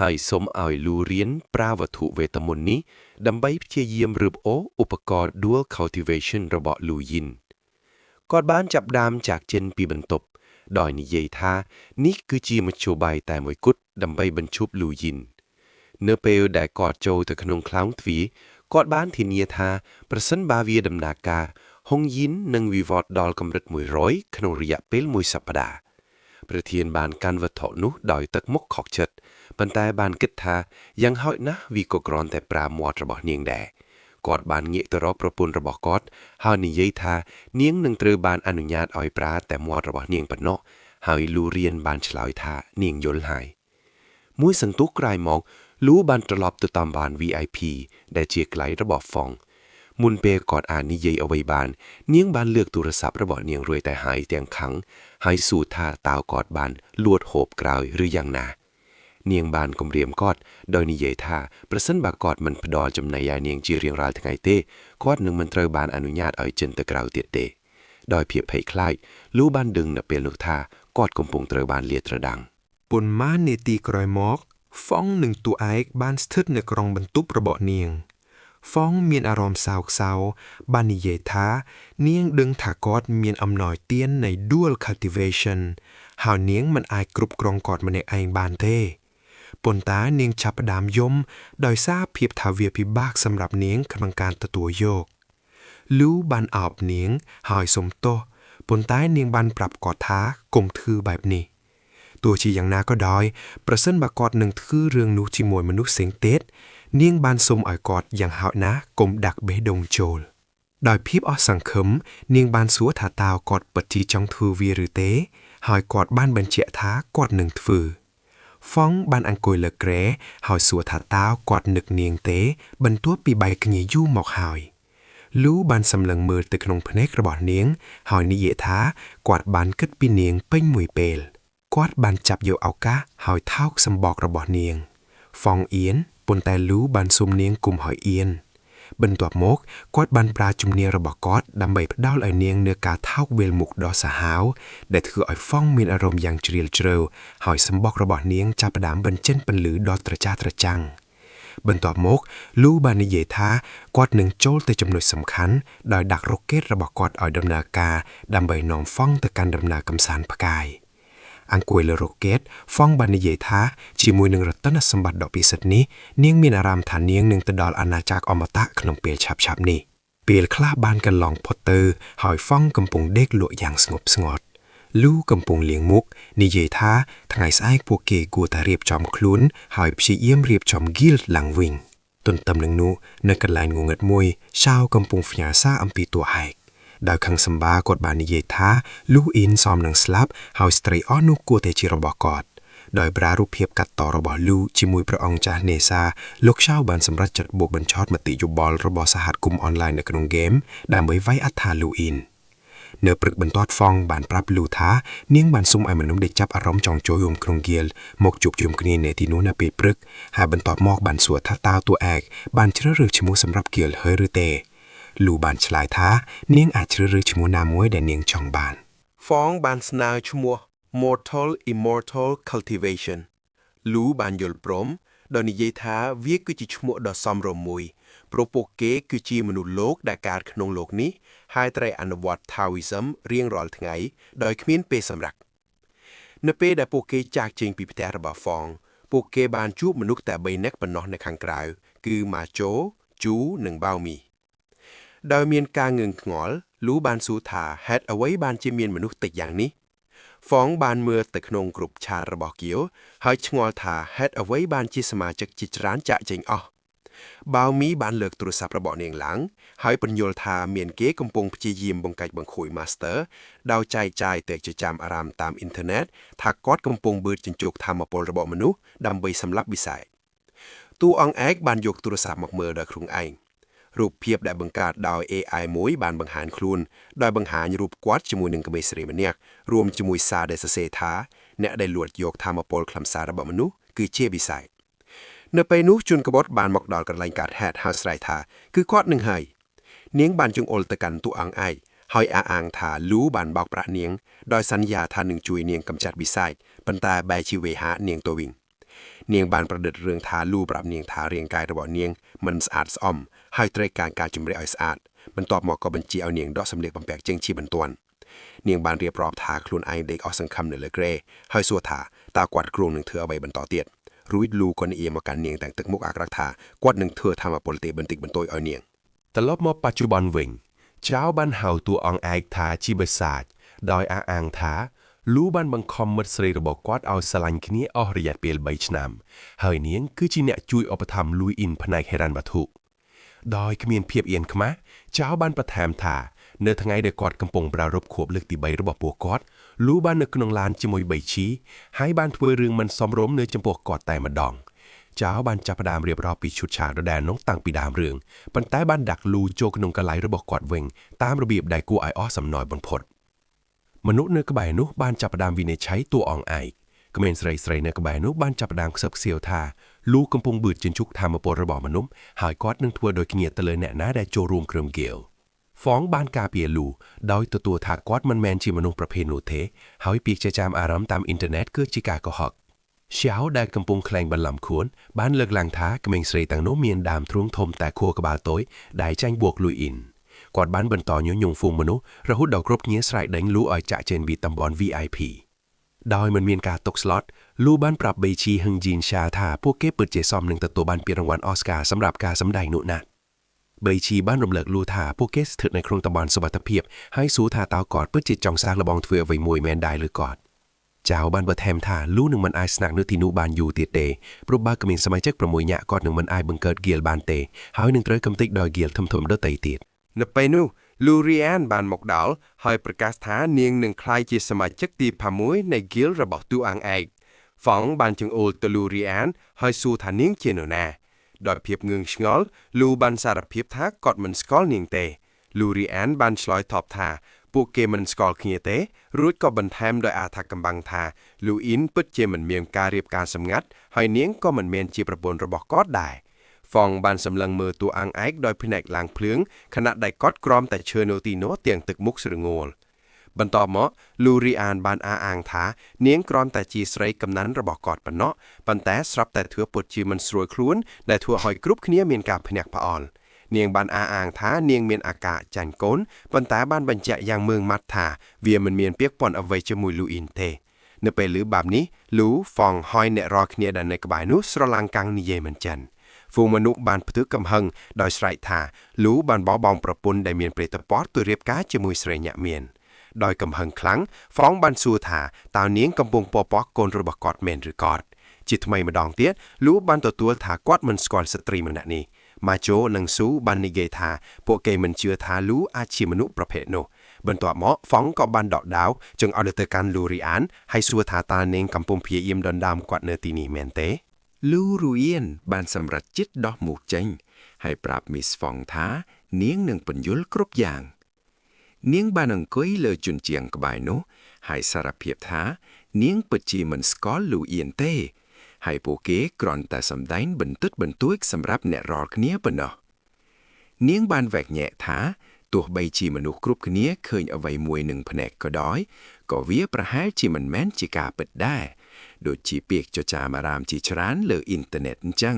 Speaker 3: ហើយសូមឲ្យលូរៀនប្រើវត្ថុវេទមន្តនេះដើម្បីព្យាយាមរឹបអូសឧបករណ៍ Dual Cultivation របស់លូយីនគាត់បានចាប់ផ្ដើមចាកចេញពីបន្ទប់ដោយនិយាយថានេះគឺជាមធ្យោបាយតែមួយគត់ដើម្បីបញ្ឈប់លូយីននៅពេលដែលគាត់ចូលទៅក្នុងខ្លោងទ្វារគាត់បានធានាថាប្រសិនបើវាដំណើរការហុងយីននឹងវិវត្តដល់កម្រិត100ក្នុងរយៈពេលមួយសប្តាហ៍ប្រធានបានកាន់វត្ថុនោះដោយទឹកមុខខកចិត្តប៉ុន្តែបានគិតថាយ៉ាងហោចណាស់វាក៏គ្រាន់តែប្រាមាត់របស់នាងដែរគាត់បានងាកទៅរកប្រពន្ធរបស់គាត់ហើយនិយាយថានាងនឹងត្រូវបានអនុញ្ញាតឲ្យប្រើតែមាត់របស់នាងប៉ុណ្ណោះហើយលូរៀនបានឆ្លើយថានាងយល់ហើយមួយសន្ទុះក្រោយមកលូបានត្រឡប់ទៅតាមបាន VIP ដែលជាកន្លែងរបស់ហ្វុងមុនពេលគាត់អាចនិយាយអ្វីបាន នាងបានលើកទូរស័ព្ទរបស់នាងរួចតែហើយទាំងខឹងហើយសួរថាតើគាត់បានលួចហូបក្រោយឬយ៉ាងណា នាងបានគំរាមគាត់ដោយនិយាយថាប្រសិនបើគាត់មិនផ្ដល់ចំណីឲ្យនាងជារៀងរាល់ថ្ងៃទេគាត់នឹងមិនត្រូវបានអនុញ្ញាតឲ្យចេញទៅក្រៅទៀតទេដោយភាពភ័យខ្លាចលូបានដឹងនៅពេលនោះថាគាត់កំពុងត្រូវបានលាតត្រដាង
Speaker 1: ប៉ុន្មាននាទីក្រោយមកហ្វុងនិងតួឯកបានស្ថិតនៅក្នុងបន្ទប់របស់នាងហ្វុងមានអារម្មណ៍សោកសៅបាននិយាយថា នាងដឹងថាគាត់មានអំណោយទាននៃ dual cultivation ហើយនាងមិនអាចគ្រប់គ្រងគាត់ម្នាក់ឯងបានទេប៉ុន្តែនាងចាប់ផ្ដើមយំដោយសារភាពថាវាពិបាកសម្រាប់នាងក្នុងការទទួលយកលូបានអោបនាងហើយសុំទោសប៉ុន្តែនាងបានប្រាប់គាត់ថាកុំធ្វើបែបនេះទោះជាយ៉ាងណាក៏ដោយប្រសិនបើគាត់នឹងធ្វើរឿងនោះជាមួយមនុស្សផ្សេងទៀតនាងបានសុំឲ្យគាត់យ៉ាងហោចណាស់កុំដាក់បេះដូងចូលដោយភាពអស់សង្ឃឹមនាងបានសួរថាតើគាត់ពិតជាចង់ធ្វើវាឬទេ ហើយគាត់បានបញ្ជាក់ថាគាត់នឹងធ្វើហ្វុងបានអង្គុយលើគ្រែហើយសួរថាតើគាត់នឹកនាងទេ បន្ទាប់ពីបែកគ្នាយូរមកហើយលូបានសម្លឹងមើលទៅក្នុងភ្នែករបស់នាង ហើយនិយាយថាគាត់បានគិតពីនាងពេញមួយពេលគាត់បានចាប់យកឱកាសហើយថោកសម្បករបស់នាងហ្វុងអៀនប៉ុន្តែលូបានសុំនាងគុំឲ្យអៀនបន្ទាប់មកគាត់បានប្រើជំនាញរបស់គាត់ដើម្បីផ្ដល់ឲ្យនាងនូវការថោកវេលមុខដ៏សាហាវដែលធ្វើឲ្យហ្វុងមានអារម្មណ៍យ៉ាងជ្រាលជ្រៅហើយសម្បករបស់នាងចាប់ផ្ដើមបញ្ចេញពន្លឺដ៏ត្រចះត្រចង់បន្ទាប់មកលូបាននិយាយថាគាត់នឹងចូលទៅចំណុចសំខាន់ដោយដាក់រ៉ុកេតរបស់គាត់ឲ្យដំណើរការដើម្បីនាំហ្វុងទៅកាន់ដំណើរកម្សាន្តផ្កាយអង្គុយលើរ៉ុកេតហ្វុងបាននិយាយថាជាមួយនឹងរតនសម្បត្តិដ៏ពិសិដ្ឋនេះនាងមានអារម្មណ៍ថានាងនឹងទៅដល់អាណាចក្រអមតៈក្នុងពេលឆាប់ៗនេះពេលខ្លះបានកន្លងផុតទៅហើយហ្វុងកំពុងដេកលក់យ៉ាងស្ងប់ស្ងាត់លូកំពុងលាងមុខនិយាយថាថ្ងៃស្អែកពួកគេគួរតែរៀបចំខ្លួនហើយព្យាយាមរៀបចំ guild ឡើងវិញទន្ទឹមនឹងនោះនៅកន្លែងងងឹតមួយឆាវកំពុងផ្ញើសារអំពីតួឯកដោយខឹងសម្បាគាត់បាននិយាយថាលូអ៊ីនសមនឹងស្លាប់ហើយស្ត្រីអស់នោះគួរតែជារបស់គាត់ដោយប្រារូបភាពកាត់តរបស់លូជាមួយព្រះអង្គចាស់នេសាលោកឆាវបានសម្រេចចិត្តបូកបញ្ឆោតមតិយោបល់របស់សហគមន៍អនឡាញនៅក្នុងហ្គេមដើម្បីវាយអត្ថាលូអ៊ីន
Speaker 5: នៅព្រឹកបន្ទាត់ហ្វងបានប្រាប់លូថានាងបានសុំឲ្យមនុស្សដែលចាប់អារម្មណ៍ចង់ចូលរួមក្នុង guild មកជួបជុំគ្នានៅទីនោះនៅពេលព្រឹកហើយបន្ទាប់មកបានសួរថាតើតួឯកបានជ្រើសរើសឈ្មោះសម្រាប់ guild ហើយឬទេលូបានឆ្លើយថានាងអាចជ្រើសរើសឈ្មោះណាមួយដែលនាងចង់បាន
Speaker 3: ហ្វងបានស្នើឈ្មោះ Mortal Immortal Cultivation លូបានយល់ព្រមដោយនិយាយថាវាគឺជាឈ្មោះដ៏សមរម្យមួយព្រោះពួកគេគឺជាមនុស្សលោកដែលកើតក្នុងលោកនេះហើយត្រូវអនុវត្ត Taoism រៀងរាល់ថ្ងៃដោយគ្មានពេលសម្រាកនៅពេលដែលពួកគេចាកចេញពីផ្ទះរបស់ហ្វងពួកគេបានជួបមនុស្សតែ3នាក់ប៉ុណ្ណោះនៅខាងក្រៅគឺម៉ាជូជូនិងបាវមី ដោយមានការងឿងឆ្ងល់លូបានសួរថាហេតុអ្វីបានជាមានមនុស្សតិចយ៉ាងនេះហ្វងបានមើលទៅក្នុង group chat របស់គៀវហើយឆ្ងល់ថាហេតុអ្វីបានជាសមាជិកជាច្រើនចាក់ចេញអស់បាវមីបានលើកទូរស័ព្ទរបស់នាងឡើងហើយពន្យល់ថាមានគេកំពុងព្យាយាមបង្កាច់បង្ខូច Master ដោយចែកចាយទៅជាចាំអារាមតាមអ៊ីនធឺណិតថាគាត់កំពុងបឺតជញ្ជោគធម្មពលរបស់មនុស្សដើម្បីសម្លាប់វិស័យតួអង្គឯកបានយកទូរស័ព្ទមកមើលដោយខ្លួនឯង រូបភាពដែលបង្កើតដោយ AI មួយបានបង្ហាញខ្លួនដោយបង្ហាញរូបគាត់ជាមួយនឹងក្មេងស្រីម្នាក់រួមជាមួយសារដែលសរសេរថាអ្នកដែលលួចយកធម្មពលខ្លឹមសាររបស់មនុស្សគឺជាវិស័យនៅពេលនោះជនក្បត់បានមកដល់កន្លែងកើតហេតុហើយស្រែកថាគឺគាត់នឹងហើយនាងបានចង្អុលទៅកាន់តួអង្គឯកហើយអះអាងថាលូបានបោកប្រាក់នាងដោយសន្យាថានឹងជួយនាងកម្ចាត់វិស័យប៉ុន្តែបែរជាវេហានាងទៅវិញ នាងបានប្រឌិតរឿងថាលូប្រាប់នាងថារាងកាយរបស់នាងមិនស្អាតស្អំហើយត្រូវការការជម្រះឲ្យស្អាតបន្ទាប់មកក៏បញ្ជាឲ្យនាងដកសម្លៀកបំពាក់ចេញជាបន្ទាន់នាងបានរៀបរាប់ថាខ្លួនឯងដេកអស់សង្ឃឹមនៅលើគ្រែហើយសួរថាតើគាត់គ្រោងនឹងធ្វើអ្វីបន្តទៀតរួចលូក៏និយាយមកកាន់នាងទាំងទឹកមុខអាក្រក់ថាគាត់នឹងធ្វើធម្មពលទេបន្តិចបន្តួចឲ្យនាង
Speaker 6: ត្រឡប់មកបច្ចុប្បន្នវិញចៅបានហៅតួអង្គឯកថាជាបិសាចដោយអះអាងថាលូបានបង្ខំមិត្តស្រីរបស់គាត់ឲ្យស្រឡាញ់គ្នាអស់រយៈពេល3ឆ្នាំហើយនាងគឺជាអ្នកជួយឧបត្ថម្ភលូយអ៊ីនផ្នែកហិរញ្ញវត្ថុដោយគ្មានភាពអៀនខ្មាស់ចៅបានបន្ថែមថានៅថ្ងៃដែលគាត់កំពុងប្រារព្ធខួបលើកទី3របស់ពួកគាត់លូបាននៅក្នុងឡានជាមួយបៃឈីហើយបានធ្វើរឿងមិនសមរម្យនៅចំពោះគាត់តែម្ដង ចៅបានចាប់ផ្ដើមរៀបរាប់ពីឈុតឆាកដដែលនោះតាំងពីដើមរឿងប៉ុន្តែបានដាក់លូចូលក្នុងកន្លែងរបស់គាត់វិញតាមរបៀបដែលគួរឲ្យអស់សំណើចបំផុតមនុស្សនៅក្បែរនោះបានចាប់ផ្ដើមវិនិច្ឆ័យតួអង្គឯកក្មេងស្រីស្រីនៅក្បែរនោះបានចាប់ផ្ដើមខ្សឹបខ្សៀវថាលូកំពុងបឺតជញ្ជុកធម្មពលរបស់មនុស្សហើយគាត់នឹងធ្វើដូចគ្នាទៅលើអ្នកណាដែលចូលរួមក្រុមគៀវហ្វងបានការពារលូដោយទទួលថាគាត់មិនមែនជាមនុស្សប្រភេទនោះទេហើយពាក្យចចាមអារម្មណ៍តាមអ៊ីនធឺណិតគឺជាការកុហក ឈាវដែលកំពុងក្លែងបន្លំខ្លួនបានលើកឡើងថាក្មេងស្រីទាំងនោះមានដើមទ្រូងធំតែខួរក្បាលតូចដែលចាញ់បួកលូអ៊ីនគាត់បានបន្តញុះញង់ហ្វូងមនុស្សរហូតដល់គ្រប់គ្នាស្រែកដេញលូឲ្យចាក់ចេញពីតំបន់ VIP ដោយមិនមានការຕົកស្លុតលូបានប្រាប់បេជីហឹងជីនសាថាពួកគេពិតជាសមនឹងទទួលបានពានរង្វាន់អូស្ការសម្រាប់ការសម្ដែងនោះណាស់បេជីបានរំលឹកលូថាពួកគេស្ថិតនៅក្នុងតំបន់សុវត្ថិភាពហើយសួរថាតើគាត់ពិតជាចង់សាកល្បងធ្វើអ្វីមួយមែនដែរឬគាត់ ចៅបានបន្ថែមថាលូនឹងមិនអាចស្នាក់នៅទីនោះបានយូរទៀតទេព្រោះបើគ្មានសមាជិក6នាក់គាត់នឹងមិនអាចបង្កើតគៀលបានទេហើយនឹងត្រូវកំទេចដោយគៀលធំៗដទៃទៀត
Speaker 2: នៅពេលនោះលូរីអានបានមកដល់ហើយប្រកាសថានាងនឹងក្លាយជាសមាជិកទី6នៃ Guild របស់តួអង្គឯកហ្វងបានចង្អុលទៅលូរីអានហើយសួរថានាងជានរណាដោយភាពងឿងឆ្ងល់លូបានសារភាពថាគាត់មិនស្គាល់នាងទេលូរីអានបានឆ្លើយតបថាពួកគេមិនស្គាល់គ្នាទេរួចក៏បន្ថែមដោយអាថាកំបាំងថាលូអ៊ីនពិតជាមិនមានការរៀបការសម្ងាត់ហើយនាងក៏មិនមែនជាប្រពន្ធរបស់គាត់ដែរ ហ្វងបានសម្លឹងមើលតួអង្គឯកដោយភ្នែកឡើងភ្លើងខណៈដែលគាត់ក្រំតែឈើនៅទីនោះទាំងទឹកមុខស្រងូលបន្ទាប់មកលូរីអានបានអះអាងថានាងគ្រាន់តែជាស្រីកំណាន់របស់គាត់ប៉ុណ្ណោះប៉ុន្តែស្រាប់តែធ្វើពុតជាមិនស្រួលខ្លួនដែលធ្វើឲ្យគ្រប់គ្នាមានការភ្ញាក់ផ្អើលនាងបានអះអាងថានាងមានអាការចាញ់កូនប៉ុន្តែបានបញ្ជាក់យ៉ាងម៉ឺងម៉ាត់ថាវាមិនមានពាក្យពន់អ្វីជាមួយលូអ៊ីនទេនៅពេលឮបែបនេះលូហ្វងហើយអ្នករាល់គ្នាដែលនៅក្បែរនោះស្រឡាំងកាំងនិយាយមិនចិន ហ្វូងមនុស្សបានផ្ទុះកំហឹងដោយស្រែកថាលូបានបោះបង់ប្រពន្ធដែលមានព្រេតពតទៅរៀបការជាមួយស្រីញាក់មានដោយកំហឹងខ្លាំងហ្វងបានសួរថាតើនាងកំពុងពពកកូនរបស់គាត់មែនឬក៏អត់ជាថ្មីម្ដងទៀតលូបានទទួលថាគាត់មិនស្គាល់ស្ត្រីម្នាក់នេះម៉ាជូនិងស៊ូបាននិយាយថាពួកគេមិនជឿថាលូអាចជាមនុស្សប្រភេទនោះបន្ទាប់មកហ្វងក៏បានដកដាវចង្អុលទៅកាន់លូរីអានហើយសួរថាតើនាងកំពុងព្យាយាមដណ្ដើមគាត់នៅទីនេះមែនទេ
Speaker 4: លូរូអៀនបានសម្រេចចិត្តដោះមុខចេញហើយប្រាប់មីសហ្វងថានាងនឹងពន្យល់គ្រប់យ៉ាង
Speaker 7: នាងបានអង្គុយលើជញ្ជាំងក្បែរនោះហើយសារភាពថា នាងពិតជាមិនស្គាល់លូអៀនទេ ហើយពួកគេគ្រាន់តែសម្ដែងបន្តិចបន្តួចសម្រាប់អ្នករាល់គ្នាប៉ុណ្ណោះនាងបានវែកញែកថាទោះបីជាមនុស្សគ្រប់គ្នាឃើញអ្វីមួយនឹងភ្នែកក៏ដោយក៏វាប្រហែលជាមិនមែនជាការពិតដែរដូចជាពាក្យចចាមអារាមជាច្រើនលើអ៊ីនធឺណិតអញ្ចឹង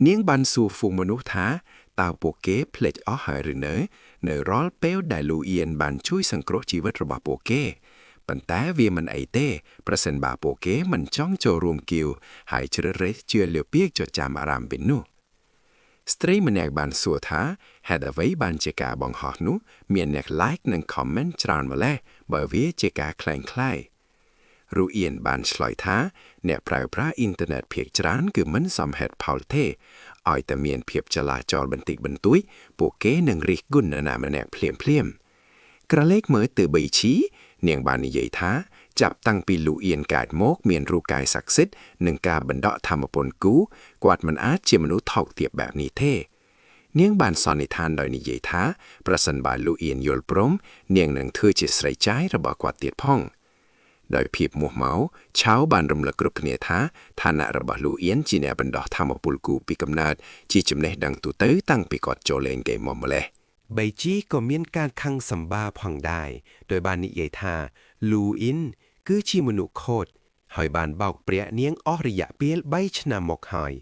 Speaker 7: នាងបានសួរហ្វូងមនុស្សថាតើពួកគេភ្លេចអស់ហើយឬនៅនៅរាល់ពេលដែលលូអៀនបានជួយសង្គ្រោះជីវិតរបស់ពួកគេប៉ុន្តែវាមិនអីទេប្រសិនបើពួកគេមិនចង់ចូលរួមគៀវហើយជ្រើសរើសជឿលើពាក្យចចាមអារាមវិញនោះស្ត្រីម្នាក់បានសួរថាហេតុអ្វីបានជាការបង្ហោះនោះមានអ្នក like និង comment ច្រើនម្ល៉េះបើវាជាការក្លែងក្លាយរូអៀនបានឆ្លើយថាអ្នកប្រើប្រាស់អ៊ីនធឺណិតភាគច្រើនគឺមិនសមហេតុផលទេឲ្យតែមានភាពចលាចលបន្តិចបន្តួចពួកគេនឹងរិះគន់នរណាម្នាក់ភ្លាមភ្លាមក្រឡេកមើលទៅបីឈីនាងបាននិយាយថាចាប់តាំងពីលូអៀនកើតមកមានរូបកាយស័ក្តិសិទ្ធិនិងការបណ្ដកធម្មពលគូគាត់មិនអាចជាមនុស្សថោកទាបបែបនេះទេនាងបានសន្និដ្ឋានដោយនិយាយថាប្រសិនបើលូអៀនយល់ព្រមនាងនឹងធ្វើជាស្រីចាយរបស់គាត់ទៀតផងដោយភាពមោះម៉ៅឆៅបានរំលឹកគ្រប់គ្នាថាឋានៈរបស់លូអៀនជាអ្នកបណ្ដោះធម្មពលគូពីកំណើតជាចំណេះដឹងទូទៅតាំងពីគាត់ចូលលេងហ្គេមមកម្លេះ
Speaker 5: បៃជីក៏មានការខឹងសម្បាផងដែរដោយបាននិយាយថាលូអ៊ីនគឺជាមនុស្សខូចហើយបានបោកប្រាក់នាងអស់រយៈពេល3ឆ្នាំមកហើយ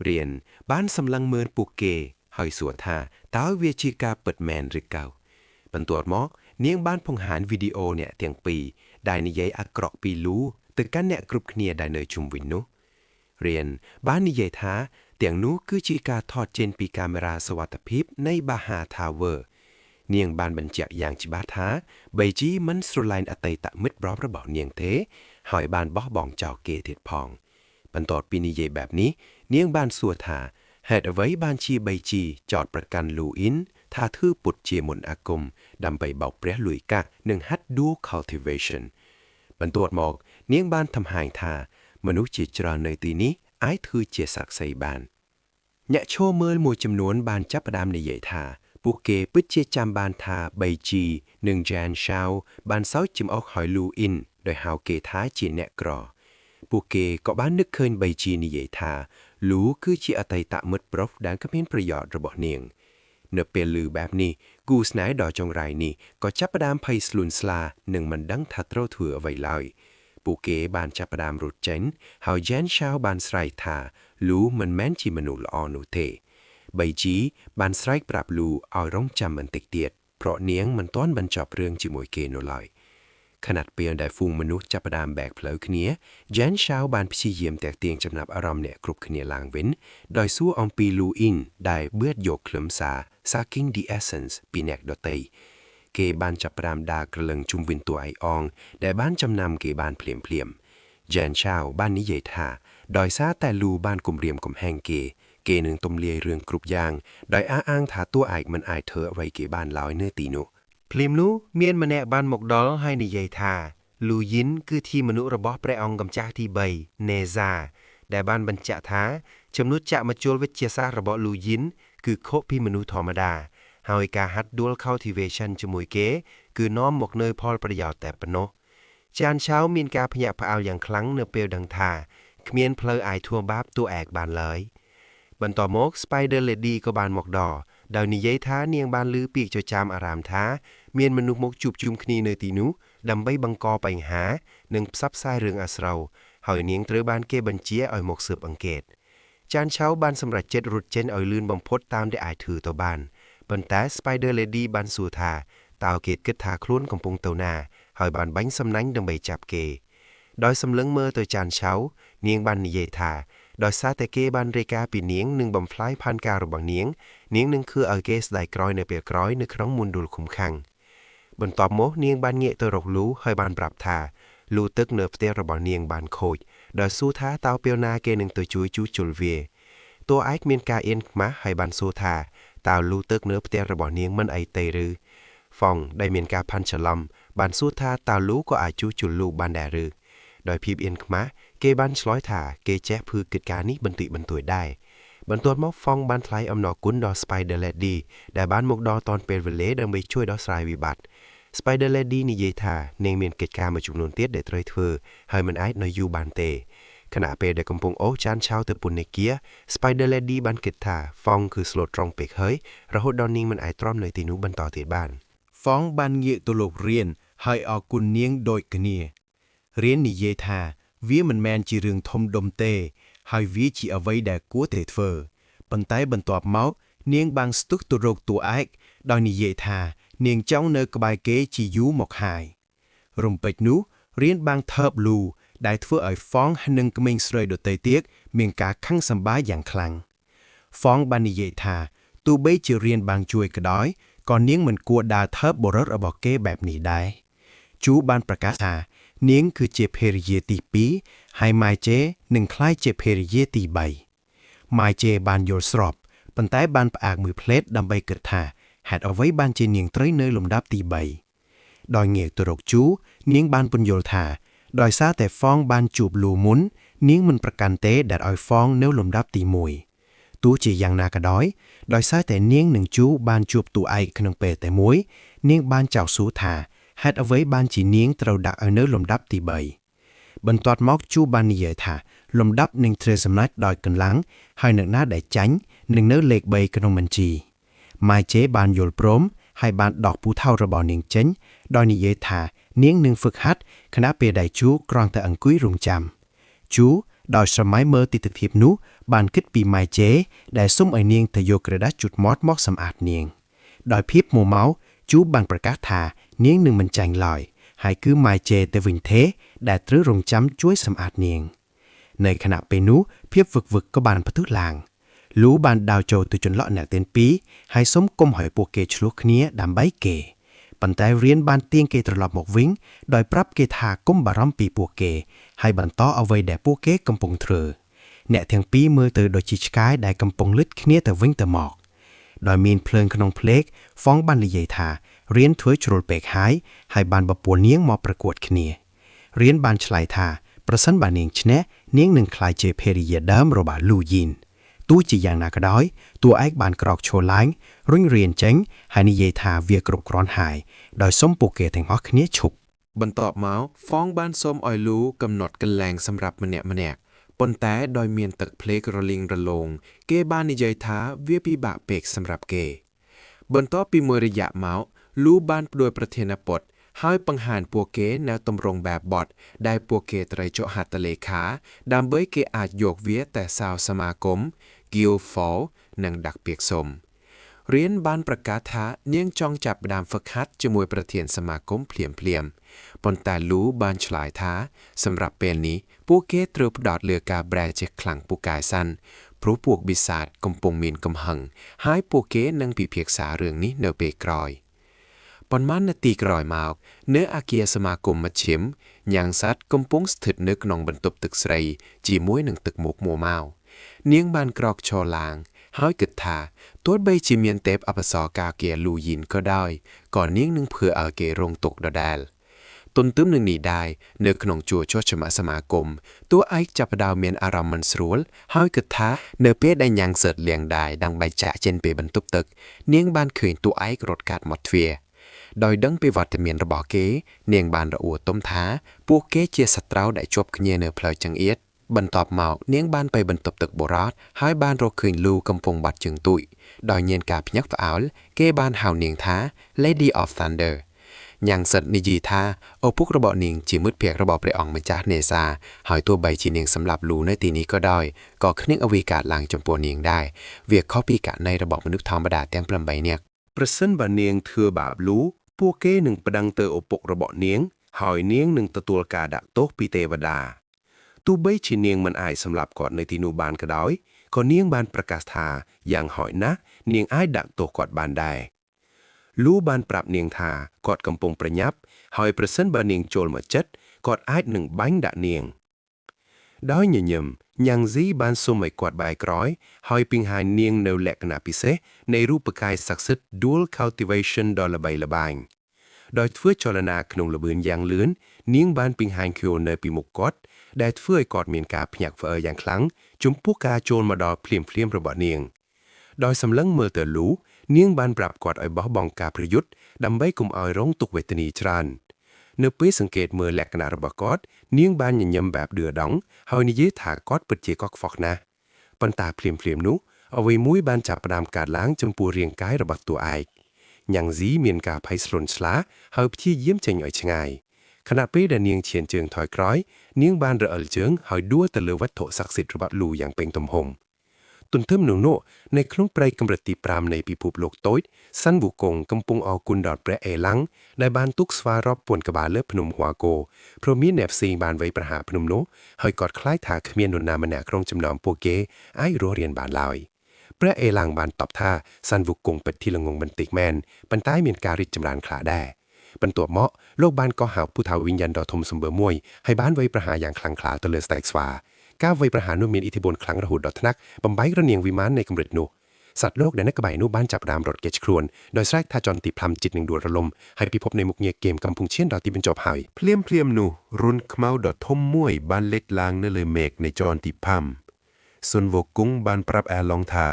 Speaker 5: រៀនបានសម្លឹងមើលពួកគេហើយសួរថាតើវាជាការពិតមែនឬកៅបន្ទាប់មកនាងបានបង្ហាញវីដេអូអ្នកទាំងពីរដែលនិយាយអាក្រក់ពីលូទៅកាន់អ្នកគ្រប់គ្នាដែលនៅជុំវិញនោះរៀនបាននិយាយថាទាំងនោះគឺជាការថតចេញពីកាមេរ៉ាសុវត្ថិភាពនៃ Baha Tower នាងបានបញ្ជាក់យ៉ាងច្បាស់ថាបៃជីមិនស្រឡាញ់អតីតមិត្តរបស់នាងទេហើយបានបោះបង់ចោលគេទៀតផងបន្ទាប់ពីនិយាយបែបនេះនាងបានសួរថាហេតុអ្វីបានជាបៃជីចោទប្រកាន់លូអ៊ីនថាធ្វើពុតជាមន្តអាគមដើម្បីបោកប្រាស់លុយកាក់និងហាត់ dual cultivation បន្ទាប់មកនាងបានທຳហែងថាមនុស្សជាច្រើននៅទីនេះអាចធ្វើជាសាក្សីបានអ្នកឈរមើលមួយចំនួនបានចាប់ផ្ដើមនិយាយថាពួកគេពិតជាចាំបានថាបៃជីនិងចានឆៅបានសើចចំអកហើយលូអ៊ីនដោយហៅគេថាជាអ្នកក្រពួកគេក៏បាននឹកឃើញបៃជីនិយាយថាលូគឺជាអតីតមិត្តប្រុសដែលគ្មានប្រយោជន៍របស់នាងនៅពេលឮបែបនេះគូស្នេហ៍ដ៏ចង្រៃនេះក៏ចាប់ផ្ដើមភ័យស្លួនស្លានិងមិនដឹងថាត្រូវធ្វើអ្វីឡើយពួកគេបានចាប់ផ្ដើមរត់ចេញហើយយ៉ែនឆៅបានស្រែកថាលូមិនមែនជាមនុស្សល្អនោះទេបៃជីបានស្រែកប្រាប់លូឲ្យរងចាំបន្តិចទៀតព្រោះនាងមិនទាន់បញ្ចប់រឿងជាមួយគេនោះឡើយខណៈពេលដែលហ្វូងមនុស្សចាប់ផ្ដើមបែកផ្លូវគ្នាយ៉ែនឆៅបានព្យាយាមទាក់ទាញចំណាប់អារម្មណ៍អ្នកគ្រប់គ្នាឡើងវិញដោយសួរអំពីលូអ៊ីនដែលបឿតយកខ្លឹមសារ Sucking the Essence ពីអ្នកដទៃគេបានចាប់ផ្ដើមដើរក្រឡឹងជុំវិញតួឯកអងដែលបានចំណាំគេបានភ្លាមភ្លាមយ៉ែនឆៅបាននិយាយថាដោយសារតែលូបានគំរាមកំហែងគេគេនឹងទំលាយរឿងគ្រប់យ៉ាងដោយអះអាងថាតួឯកមិនអាចធ្វើអ្វីគេបានឡើយនៅទីនោះ
Speaker 8: ភ្លាមនោះមានម្នាក់បានមកដល់ហើយនិយាយថាលូយិនគឺជាមនុស្សរបស់ព្រះអង្គកម្ចាស់ទី3នេសាដែលបានបញ្ជាក់ថាចំនួនចក្រមជុលវិទ្យាសាស្ត្ររបស់លូយិនគឺខុសពីមនុស្សធម្មតាហើយការហាត់ dual cultivation ជាមួយគេគឺនាំមកនូវផលប្រយោជន៍តែប៉ុណ្ណោះចានឆៅមានការភ្ញាក់ផ្អើលយ៉ាងខ្លាំងនៅពេលដឹងថាគ្មានផ្លូវអាចធ្វើបាបតួឯកបានឡើយបន្ទាប់មក Spider Lady ក៏បានមកដល់ដោយនិយាយថានាងបានឮពាក្យចចាមអារាមថាមានមនុស្សមកជួបជុំគ្នានៅទីនោះដើម្បីបង្កបញ្ហានិងផ្សព្វផ្សាយរឿងអាស្រូវហើយនាងត្រូវបានគេបញ្ជាឲ្យមកស៊ើបអង្កេតចានឆៅបានសម្រេចចិត្តរត់ចេញឲ្យលឿនបំផុតតាមដែលអាចធ្វើទៅបានប៉ុន្តែ Spider Lady បានសួរថាតើគេគិតថាខ្លួនកំពុងទៅណាហើយបានបាញ់សំណាញ់ដើម្បីចាប់គេដោយសម្លឹងមើលទៅចានឆៅនាងបាននិយាយថាដោយសារតែគេបានរាយការណ៍ពីនាងនិងបំផ្លាញផែនការរបស់នាងនាងនឹងធ្វើឲ្យគេស្ដាយក្រោយនៅពេលក្រោយនៅក្នុងមណ្ឌលឃុំឃាំងបន្ទាប់មកនាងបានងាកទៅរកលូហើយបានប្រាប់ថាលូទឹកនៅផ្ទះរបស់នាងបានខូចដោយសួរថាតើពេលណាគេនឹងទៅជួយជួសជុលវាតួឯកមានការអៀនខ្មាស់ហើយបានសួរថាតើលូទឹកនៅផ្ទះរបស់នាងមិនអីទេឬហ្វុងដែលមានការផាន់ច្រឡំបានសួរថាតើលូក៏អាចជួសជុលលូបានដែរឬដោយភាពអៀនខ្មាស់គេបានឆ្លើយថាគេចេះធ្វើកិច្ចការនេះបន្តិចបន្តួចដែរ បន្ទាប់មកហ្វុងបានថ្លែងអំណរគុណដល់ Spider Lady ដែលបានមកដល់ទាន់ពេលវេលាដើម្បីជួយដោះស្រាយវិបត្តិ Spider Lady និយាយថានាងមានកិច្ចការមួយចំនួនទៀតដែលត្រូវធ្វើហើយមិនអាចនៅយូរបានទេខណៈពេលដែលកំពុងអូសចានឆៅទៅពន្ធនាគារ Spider Lady បានគិតថាហ្វុងគឺស្លូតត្រង់ពេកហើយរហូតដល់នាងមិនអាចទ្រាំនៅទីនោះបន្តទៀតបាន
Speaker 9: ហ្វងបានងាកទៅលោករៀនហើយអរគុណនាងដូចគ្នារៀននិយាយថាវាមិនមែនជារឿងធំដុំទេ ហើយវាជាអ្វីដែលគួរតែធ្វើប៉ុន្តែបន្ទាប់មកនាងបានស្ទុះទៅរកតួឯកដោយនិយាយថា នាងចង់នៅក្បែរគេជាយូរមកហើយរំពេចនោះរៀនបានថើបលូដែលធ្វើឲ្យហ្វងនិងក្មេងស្រីដទៃទៀតមានការខឹងសម្បារយ៉ាងខ្លាំងហ្វងបាននិយាយថាទោះបីជារៀនបានជួយក៏ដោយក៏នាងមិនគួរដើរថើបបុរសរបស់គេបែបនេះដែរជូបានប្រកាសថានាងគឺជាភរិយាទី2ហើយម៉ាយជេនឹងក្លាយជាភរិយាទី3ម៉ាយជេបានយល់ស្របប៉ុន្តែបានផ្អាកមួយភ្លែតដើម្បីគិតថាហេតុអ្វីបានជានាងត្រូវនៅលំដាប់ទី3ដោយងាកទៅរកជូនាងបានពន្យល់ថាដោយសារតែហ្វងបានជួបលូមុន នាងមិនប្រកាន់ទេដែលឲ្យហ្វងនៅលំដាប់ទី1ទោះជាយ៉ាងណាក៏ដោយដោយសារតែនាងនិងជូបានជួបតួឯកក្នុងពេលតែមួយ នាងបានចោទសួរថាហេតុអ្វីបានជានាងត្រូវដាក់ឲ្យនៅលំដាប់ទី3បន្ទាប់មកជូបាននិយាយថាលំដាប់នឹងត្រូវសម្រេចដោយកន្លាំងហើយអ្នកណាដែលចាញ់នឹងនៅលេខ3ក្នុងបញ្ជីម៉ាយជេបានយល់ព្រមហើយបានដោះពូថៅរបស់នាងចេញដោយនិយាយថានាងនឹងហ្វឹកហាត់ខណៈពេលដែលជូគ្រាន់តែអង្គុយរងចាំជូដោយស្រមៃមើលទិដ្ឋភាពនោះបានគិតពីម៉ាយជេដែលសុំឲ្យនាងទៅយកក្រដាសជូតមាត់មកសម្អាតនាង ដោយភាពមួម៉ៅជូបានប្រកាសថានាងនឹងមិនចាញ់ឡើយហើយគឺម៉ាយជេទៅវិញទេដែលត្រូវរងចាំជួយសម្អាតនាង នៅខណៈពេលនោះភាពវឹកវឹកក៏បានផ្ទុះឡើងលូបានដើរចូលទៅចន្លក់អ្នកទាំងពីរហើយសុំគុំឲ្យពួកគេឆ្លោះគ្នាដើម្បីគេប៉ុន្តែរៀនបានទាញគេត្រឡប់មកវិញដោយប្រាប់គេថាគុំបារម្ភពីពួកគេហើយបន្តអ្វីដែលពួកគេកំពុងធ្វើអ្នកទាំងពីរមើលទៅដូចជាឆ្កែដែលកំពុងលិចគ្នាទៅវិញទៅមកដោយមានភ្លើងក្នុងភ្លេកហ្វងបាននិយាយថារៀនធ្វើជ្រុលពេកហើយហើយបានបពួលនាងមកប្រកួតគ្នារៀនបានឆ្លើយថាប្រសិនបើនាងឈ្នះនាងនឹងក្លាយជាភរិយាដើមរបស់លូយីនទោះជាយ៉ាងណាក៏ដោយតួឯកបានក្រោកឈរឡើងរុញរៀនចេញហើយនិយាយថាវាគ្រប់គ្រាន់ហើយដោយសុំពួកគេទាំងអស់គ្នាឈប់
Speaker 5: បន្ទាប់មកហ្វងបានសុំឲ្យលូកំណត់កន្លែងសម្រាប់ម្នាក់ម្នាក់ប៉ុន្តែដោយមានទឹកភ្លេករលីងរលោងគេបាននិយាយថាវាពិបាកពេកសម្រាប់គេ បន្ទាប់ពីមួយរយៈមកលូបានផ្ដួលប្រធានបទហើយបង្ហាញពួកគេនៅទម្រង់បែបបទដែលពួកគេត្រូវចុះហត្ថលេខាដើម្បីគេអាចយកវាទៅសៅសមាគម Guild Fall និងដាក់ពាក្យសុំរៀនបានប្រកាសថានាងចង់ចាប់ផ្ដើមហ្វឹកហាត់ជាមួយប្រធានសមាគមភ្លាមភ្លាមៗប៉ុន្តែលូបានឆ្លើយថាសម្រាប់ពេលនេះពួកគេត្រូវផ្ដោតលើការប្រែជាខ្លាំងពូកែសិនព្រោះពួកបិសាចកំពុងមានកំហឹងហើយពួកគេនឹងពិភាក្សារឿងនេះនៅពេលក្រោយប៉ុន្មាននាទីក្រោយមកនៅអាគារសមាគមមជ្ឈិមញ៉ាងសัตว์កំពុងស្ថិតនៅក្នុងបន្ទប់ទឹកស្រីជាមួយនឹងទឹកមុខមួម៉ៅនាងបានក្រោកឈរឡើងហើយគិតថាទោះបីជាមានទេពអប្សរការគាលូយីនក៏ដោយក៏នាងនឹងធ្វើឲ្យគេរងទុក្ខដដែលទន្ទឹមនឹងនេះដែរនៅក្នុងជួរចុះចមសមាគមតួឯកចាប់ផ្ដើមមានអារម្មណ៍មិនស្រួលហើយគិតថានៅពេលដែលញ៉ាងសើតលៀងដែរดังបែកចាក់ចេញពីបន្ទប់ទឹកនាងបានឃើញតួឯករត់កាត់មាត់ទ្វារដោយដឹងពីវត្តមានរបស់គេ នាងបានរអួលទុំថាពួកគេជាសត្រូវដែលជាប់គ្នានៅផ្លូវចង្អៀតបន្ទាប់មកនាងបានទៅបន្ទប់ទឹកបុរសហើយបានរកឃើញលូកំពុងបាត់ជើងទូចដោយមានការភ្ញាក់ផ្អើលគេបានហៅនាងថា Lady of Thunder ញ៉ាងសិតនិយាយថាឪពុករបស់នាងជាមិត្តភក្តិរបស់ព្រះអង្គម្ចាស់នេសាហើយទោះបីជានាងសម្លាប់លូនៅទីនេះក៏ដោយក៏គ្មានអ្វីកើតឡើងចំពោះនាងដែរវាខុសពីករណីរបស់មនុស្សធម្មតាទាំង8នាក់
Speaker 6: ប្រសិនបើនាងធ្វើបាបលូពួកគេនឹងប្តឹងទៅឪពុករបស់នាង ហើយនាងនឹងទទួលការដាក់ទោសពីទេវតាទោះបីជានាងមិនអាចសម្លាប់គាត់នៅទីនោះបានក៏ដោយក៏នាងបានប្រកាសថាយ៉ាងហោចណាស់នាងអាចដាក់ទោសគាត់បានដែរលូបានប្រាប់នាងថាគាត់កំពុងប្រញាប់ហើយប្រសិនបើនាងចូលមកចិត្តគាត់អាចនឹងបាញ់ដាក់នាងដោយញញឹមញ៉ាងស៊ីបានសុំឲ្យគាត់បែរក្រោយហើយពិង្ហាញនាងនៅលក្ខណៈពិសេសនៃរូបកាយស័ក្តិសិទ្ធិ Dual Cultivation ដ៏ល្បីល្បាញ។
Speaker 5: ដោយធ្វើចលនាក្នុងល្បឿនយ៉ាងលឿននាងបានបង្ហាញខ្លួននៅពីមុខគាត់ដែលធ្វើឲ្យគាត់មានការភ្ញាក់ផ្អើលយ៉ាងខ្លាំងចំពោះការចូលមកដល់ភ្លាមៗរបស់នាង ដោយសម្លឹងមើលទៅលូនាងបានប្រាប់គាត់ឲ្យបោះបង់ការប្រយុទ្ធដើម្បីកុំឲ្យរងទុក្ខវេទនាច្រើន នៅពេលសង្កេតមើលលក្ខណៈរបស់គាត់នាងបានញញឹមបែបឌឿដងហើយនិយាយថាគាត់ពិតជាកក់ខ្វក់ណាស់ប៉ុន្តែភ្លាមៗនោះអ្វីមួយបានចាប់ផ្ដើមកើតឡើងចំពោះរាងកាយរបស់តួឯកញ៉ាងស៊ីមានការភ័យស្លន់ស្លាហើយព្យាយាមចេញឲ្យឆ្ងាយខណៈពេលដែលនាងឈានជើងថយក្រោយនាងបានរអិលជើងហើយដួលទៅលើវត្ថុស័ក្តិសិទ្ធិរបស់លូយ៉ាងពេញទំហំ ទន្ទឹមនឹងនោះនៅក្នុងព្រៃកម្រិតទី5នៃពិភពលោកតូចសាន់វូកុងកំពុងអរគុណដល់ព្រះអេឡាំងដែលបានទុកស្វារាប់ពាន់ក្បាលលើភ្នំហួកោព្រមមានអ្នកផ្សេងបានវាយប្រហារភ្នំនោះហើយគាត់ខ្លាចថាគ្មាននរណាម្នាក់ក្នុងចំណោមពួកគេអាចរស់រានបានឡើយព្រះអេឡាំងបានតបថាសាន់វូកុងពិតទីល្ងងបន្តិចមែនប៉ុន្តែមានការរីកចម្រើនខ្លះដែរបន្ទាប់មកលោកបានកោះហៅពុទ្ធវិញ្ញាណដ៏ធំសម្បើមមួយហើយបានវាយប្រហារយ៉ាងខ្លាំងក្លាទៅលើស្ដេចស្វាការវាយប្រហារនោះមានឥទ្ធិពលខ្លាំងរហូតដល់ថ្នាក់បំបែករនាងវិមាននៃកម្រិតនោះសត្វលោកដែលនៅក្បែរនោះបានចាប់ផ្ដើមរត់គេចខ្លួនដោយស្រែកថាចន្ទទីផ្លាំចិត្តនឹងដួលរលំហើយពិភពនៃមុខងារហ្គេមកំពុងឈានដល់ទីបញ្ចប់ហើយ
Speaker 10: ភ្លាមភ្លាមនោះរុនខ្មៅដ៏ធំមួយបានលេចឡើងនៅលើមេឃនៃចនទីផាំសុនវគង់បានប្រាប់អាឡុងថា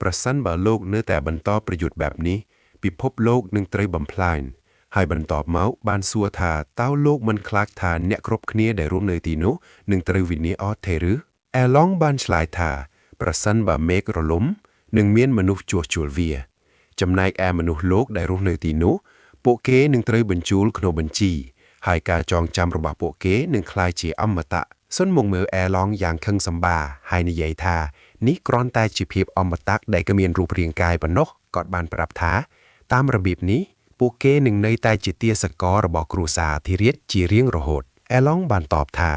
Speaker 10: ប្រសិនបើលោកនៅតែបន្តប្រយុទ្ធបែបនេះពិភពលោកនឹងត្រូវបំផ្លាញហើយបន្ទាប់មកបានសួរថាតើលោកមិនខ្លាចថាអ្នកគ្រប់គ្នាដែលរស់នៅទីនោះនឹងត្រូវវិនាសអត់ទេឬអាឡុងបានឆ្លើយថា ប្រសិនបើមេឃរលំនឹងមានមនុស្សជួសជុលវា ចំណែកឯមនុស្សលោកដែលរស់នៅទីនោះពួកគេនឹងត្រូវបញ្ជូលក្នុងបញ្ជី ហើយការចងចាំរបស់ពួកគេនឹងក្លាយជាអមតៈសុនមកមើលអែឡងយ៉ាងខឹងសម្បាហើយនិយាយថានេះគ្រាន់តែជាភាពអមតៈដែលគ្មានរូបរាងកាយប៉ុណ្ណោះគាត់បានប្រាប់ថា តាមរបៀបនេះពួកគេនឹងនៅតែជាទាសកររបស់គ្រួសារអធិរាជជារៀងរហូតអែឡងបានតបថា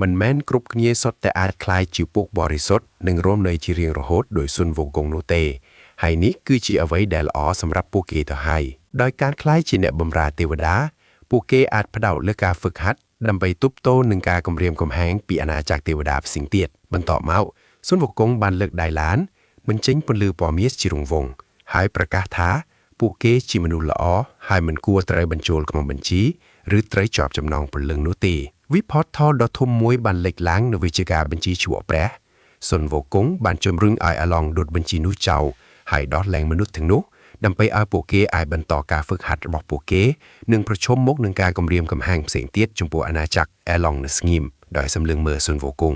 Speaker 10: មិនមែនគ្រប់គ្នាសុទ្ធតែអាចក្លាយជាពួកបរិសុទ្ធនិងរួមនៅជារៀងរហូតដោយសុនវងកងនោះទេហើយនេះគឺជាអ្វីដែលល្អសម្រាប់ពួកគេទៅហើយដោយការក្លាយជាអ្នកបម្រើទេវតា ពួកគេអាចផ្ដោតលើការហ្វឹកហាត់ដើម្បីទប់ទល់នឹងការគំរាមកំហែងពីអាណាចក្រទេវតាផ្សេងទៀតបន្ទាប់មកសុនវកុងបានលើកដៃឡានបញ្ចេញពន្លឺពណ៌មាសជារង្វង់ហើយប្រកាសថាពួកគេជាមនុស្សល្អហើយមិនគួរត្រូវបញ្ចូលក្នុងបញ្ជីឬត្រូវជាប់ចំណងព្រលឹងនោះទេវិផតថលដ៏ធំមួយបានលេចឡើងនៅវិជ្ជាការបញ្ជីឈ្មោះព្រះសុនវកុងបានជំរុញឲ្យអាឡងដុតបញ្ជីនោះចោលហើយដោះលែងមនុស្សទាំងនោះដើម្បីឲ្យពួកគេអាចបន្តការហ្វឹកហាត់របស់ពួកគេនិងប្រឈមមុខនឹងការគំរាមកំហែងផ្សេងទៀតចំពោះអាណាចក្រអេឡុងនៅស្ងៀមដោយសម្លឹងមើលសុនវកុង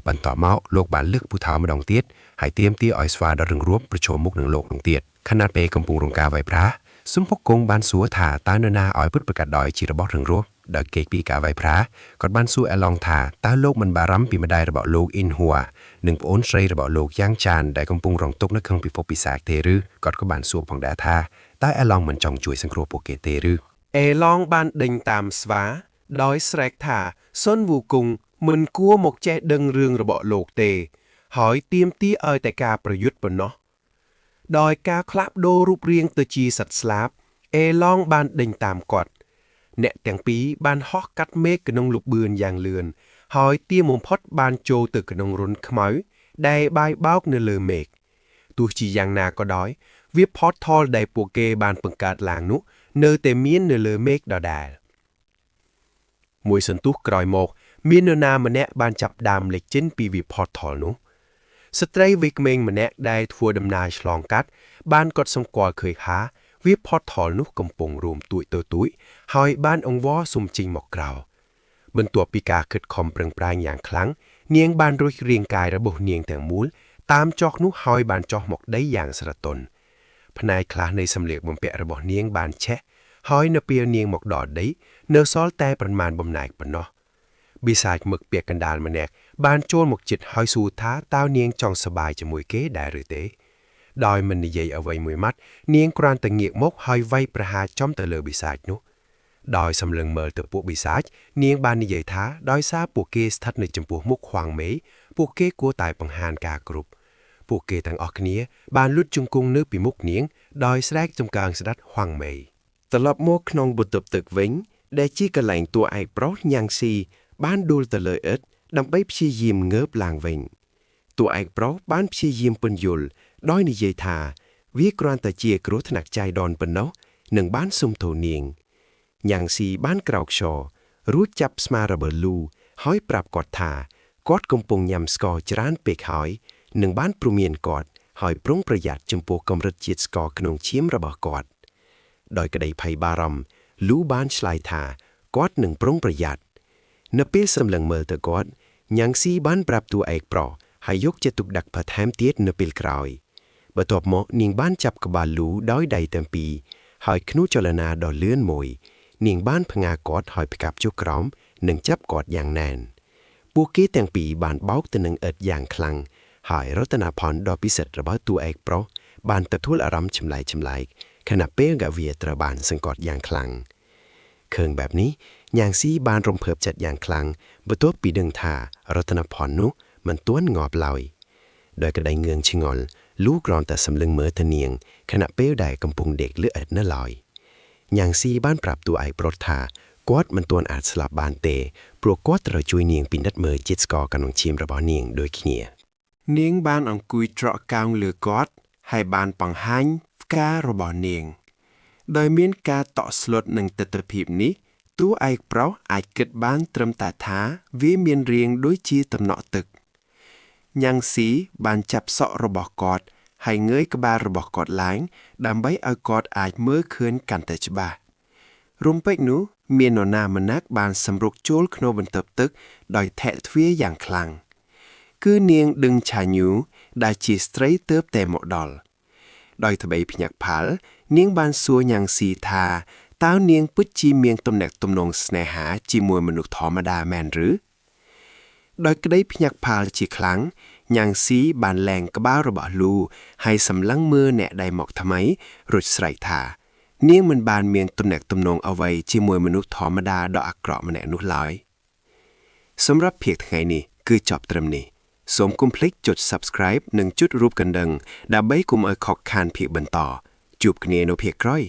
Speaker 10: បន្ទាប់មកលោកបានលើកពូថៅម្ដងទៀតហើយទាមទារឲ្យស្វាដ៏រឹងរូសប្រឈមមុខនឹងលោកនោះទៀតខណៈពេលកំពុងរងការវាយប្រហារសុនវកុងបានសួរថាតើនរណាឲ្យពុតប្រកាសដោយជារបស់រឹងរូសដោយគេពីការវាយប្រហារគាត់បានសួរអេឡុងថាតើលោកមិនបារម្ភពីម្ដាយរបស់លោកអ៊ីនហួរនិងប្អូនស្រីរបស់លោកយ៉ាងចានដែលកំពុងរងទុក្ខនៅក្នុងពិភពពិសាចទេឬគាត់ក៏បានសួរផងដែរថាតើអេឡុងមិនចង់ជួយសង្គ្រោះពួកគេទេឬ
Speaker 1: អេឡងបានដេញតាមស្វា ដោយស្រែកថាសុនវូគង់មិនគួរមកចេះដឹងរឿងរបស់លោកទេ ហើយទាមទារឲ្យតែការប្រយុទ្ធប៉ុណ្ណោះដោយការផ្លាស់ប្ដូររូបរាងទៅជាសត្វស្លាបអេឡងបានដេញតាមគាត់ អ្នកទាំងពីរបានហោះកាត់មេឃក្នុងលបឿនយ៉ាងលឿនហើយទាបំផុតបានចូលទៅក្នុងរន្ធខ្មៅដែលបាយបោកនៅលើមេឃទោះជាយ៉ាងណាក៏ដោយវាផតថលដែលពួកគេបានបង្កើតឡើងនោះ នៅតែមាននៅលើមេឃដដែលមួយសន្ទុះក្រោយមក មាននរណាម្នាក់បានចាប់ដើមលេចចេញពីវិផតថលនោះស្ត្រីវ័យក្មេងម្នាក់ដែលធ្វើដំណើរឆ្លងកាត់ បានកត់សម្គាល់ឃើញថាវាផតថលនោះកំពុងរួមទួយទៅទួយហើយបានអង្វរសុំចេញមកក្រៅបន្ទាប់ពីការខិតខំប្រឹងប្រែងយ៉ាងខ្លាំងនាងបានរួចរាងកាយរបស់នាងទាំងមូលតាមចុះនោះហើយបានចុះមកដីយ៉ាងស្រទន់ផ្នែកខ្លះនៃសម្លៀកបំពាក់របស់នាងបានឆេះហើយនៅពេលនាងមកដល់ដីនៅសល់តែប្រមាណបំណែកប៉ុណ្ណោះបិសាចមឹកពាក្យកណ្ដាលម្នាក់បានចូលមកជិតហើយសួរថាតើនាងចង់សប្បាយជាមួយគេដែរឬទេដោយមិននិយាយអ្វីមួយម៉ាត់នាងគ្រាន់តែងាកមកហើយវាយប្រហារចំទៅលើបិសាចនោះដោយសម្លឹងមើលទៅពួកបិសាចនាងបាននិយាយថាដោយសារពួកគេស្ថិតនៅចំពោះមុខខ្វាងមេពួកគេគួរតែបង្ហាញការគ្រប់ពួកគេទាំងអស់គ្នាបានលុតជង្គង់នៅពីមុខនាងដោយស្រែកចំកើងស្ដាត់ហួងមេ
Speaker 7: ត្រឡប់មកក្នុងបន្ទប់ទឹកវិញ ដែលជាកន្លែងតួឯកប្រុសញ៉ាងស៊ីបានដួលទៅលើឥដ្ឋដើម្បីព្យាយាមងើបឡើងវិញតួឯកប្រុសបានព្យាយាមពន្យល់ដោយនិយាយថា វាគ្រាន់តែជាគ្រោះថ្នាក់ចៃដន្យប៉ុណ្ណោះនិងបានសុំទោសនាង
Speaker 5: ញ៉ាងស៊ីបានក្រោកឈររួចចាប់ស្មារបស់លូហើយប្រាប់គាត់ថាគាត់កំពុងញ៉ាំស្ករច្រើនពេកហើយនិងបានព្រមានគាត់ហើយប្រុងប្រយ័ត្នចំពោះកម្រិតជាតិស្ករក្នុងឈាមរបស់គាត់ ដោយក្តីភ័យបារម្ភលូបានឆ្លើយថាគាត់នឹងប្រុងប្រយ័ត្ននៅពេលសម្លឹងមើលទៅគាត់ញ៉ាងស៊ីបានប្រាប់តួឯកប្រុសហើយយកចិត្តទុកដាក់បន្ថែមទៀតនៅពេលក្រោយបន្ទាប់មកនាងបានចាប់ក្បាលលូដោយដៃទាំងពីរហើយក្នុងចលនាដ៏លឿនមួយ នាងបានផ្ងាគាត់ហើយផ្កាប់ចុះក្រោមនិងចាប់គាត់យ៉ាងណែនពួកគេទាំងពីរបានបោកទៅនឹងឥដ្ឋយ៉ាងខ្លាំងហើយរតនាផនដ៏ពិសិដ្ឋរបស់តួឯកប្រុសបានទទួលអារម្មណ៍ចម្លែកចម្លែកខណៈពេលកាវាត្រូវបានសង្កត់យ៉ាងខ្លាំងឃើញបែបនេះញ៉ាងស៊ីបានរំភើបចិត្តយ៉ាងខ្លាំងបន្ទាប់ពីដឹងថារតនាផននោះមិនទាន់ងាប់ឡើយដោយក្តីងឿងឆ្ងល់លូគ្រាន់តែសម្លឹងមើលទៅនាងខណៈពេលដែលកំពុងដេកលើឥដ្ឋនៅឡើយ ញ៉ាងស៊ីបានប្រាប់តួឯកប្រុសថាគាត់មិនទាន់អាចស្លាប់បានទេព្រោះគាត់ត្រូវជួយនាងពិនិត្យមើលជាតិស្ករក្នុងឈាមរបស់នាងដូចគ្នា
Speaker 8: នាងបានអង្គុយត្រកកោងលើគាត់ហើយបានបង្ហាញផ្ការបស់នាង ដោយមានការតក់ស្លុតនឹងទិដ្ឋភាពនេះតួឯកប្រុសអាចគិតបានត្រឹមតែថាវាមានរាងដូចជាតំណក់ទឹកញ៉ាងស៊ីបានចាប់សក់របស់គាត់ហើយងើយក្បាលរបស់គាត់ឡើងដើម្បីឲ្យគាត់អាចមើលឃើញកាន់តែច្បាស់រំពេចនោះមាននរណាម្នាក់បានសម្រុកចូលក្នុងបន្ទប់ទឹកដោយធាក់ទ្វារយ៉ាងខ្លាំង គឺនាងដឹងឆាញូដែលជាស្ត្រីទើបតែមកដល់ ដោយត្បៃភ្ញាក់ផាល់នាងបានសួរញ៉ាងស៊ីថាតើនាងពិតជាមានទំនាក់ទំនងស្នេហាជាមួយមនុស្សធម្មតាមែនឬដោយក្តីភ្ញាក់ផាល់ជាខ្លាំងញ៉ាងស៊ីបានលែងក្បាលរបស់លូហើយសម្លឹងមើលអ្នកដែលមកថ្មីរួចស្រែកថា នាងមិនបានមានទំនាក់ទំនងអ្វីជាមួយមនុស្សធម្មតាដ៏អាក្រក់ម្នាក់នោះឡើយ សម្រាប់ភាគថ្ងៃនេះគឺចប់ត្រឹមនេះសូមកុំភ្លេចចុច Subscribe និងចុចរូបកណ្ដឹងដើម្បីកុំឲ្យខកខានភាគបន្តជួបគ្នានៅភាគក្រោយ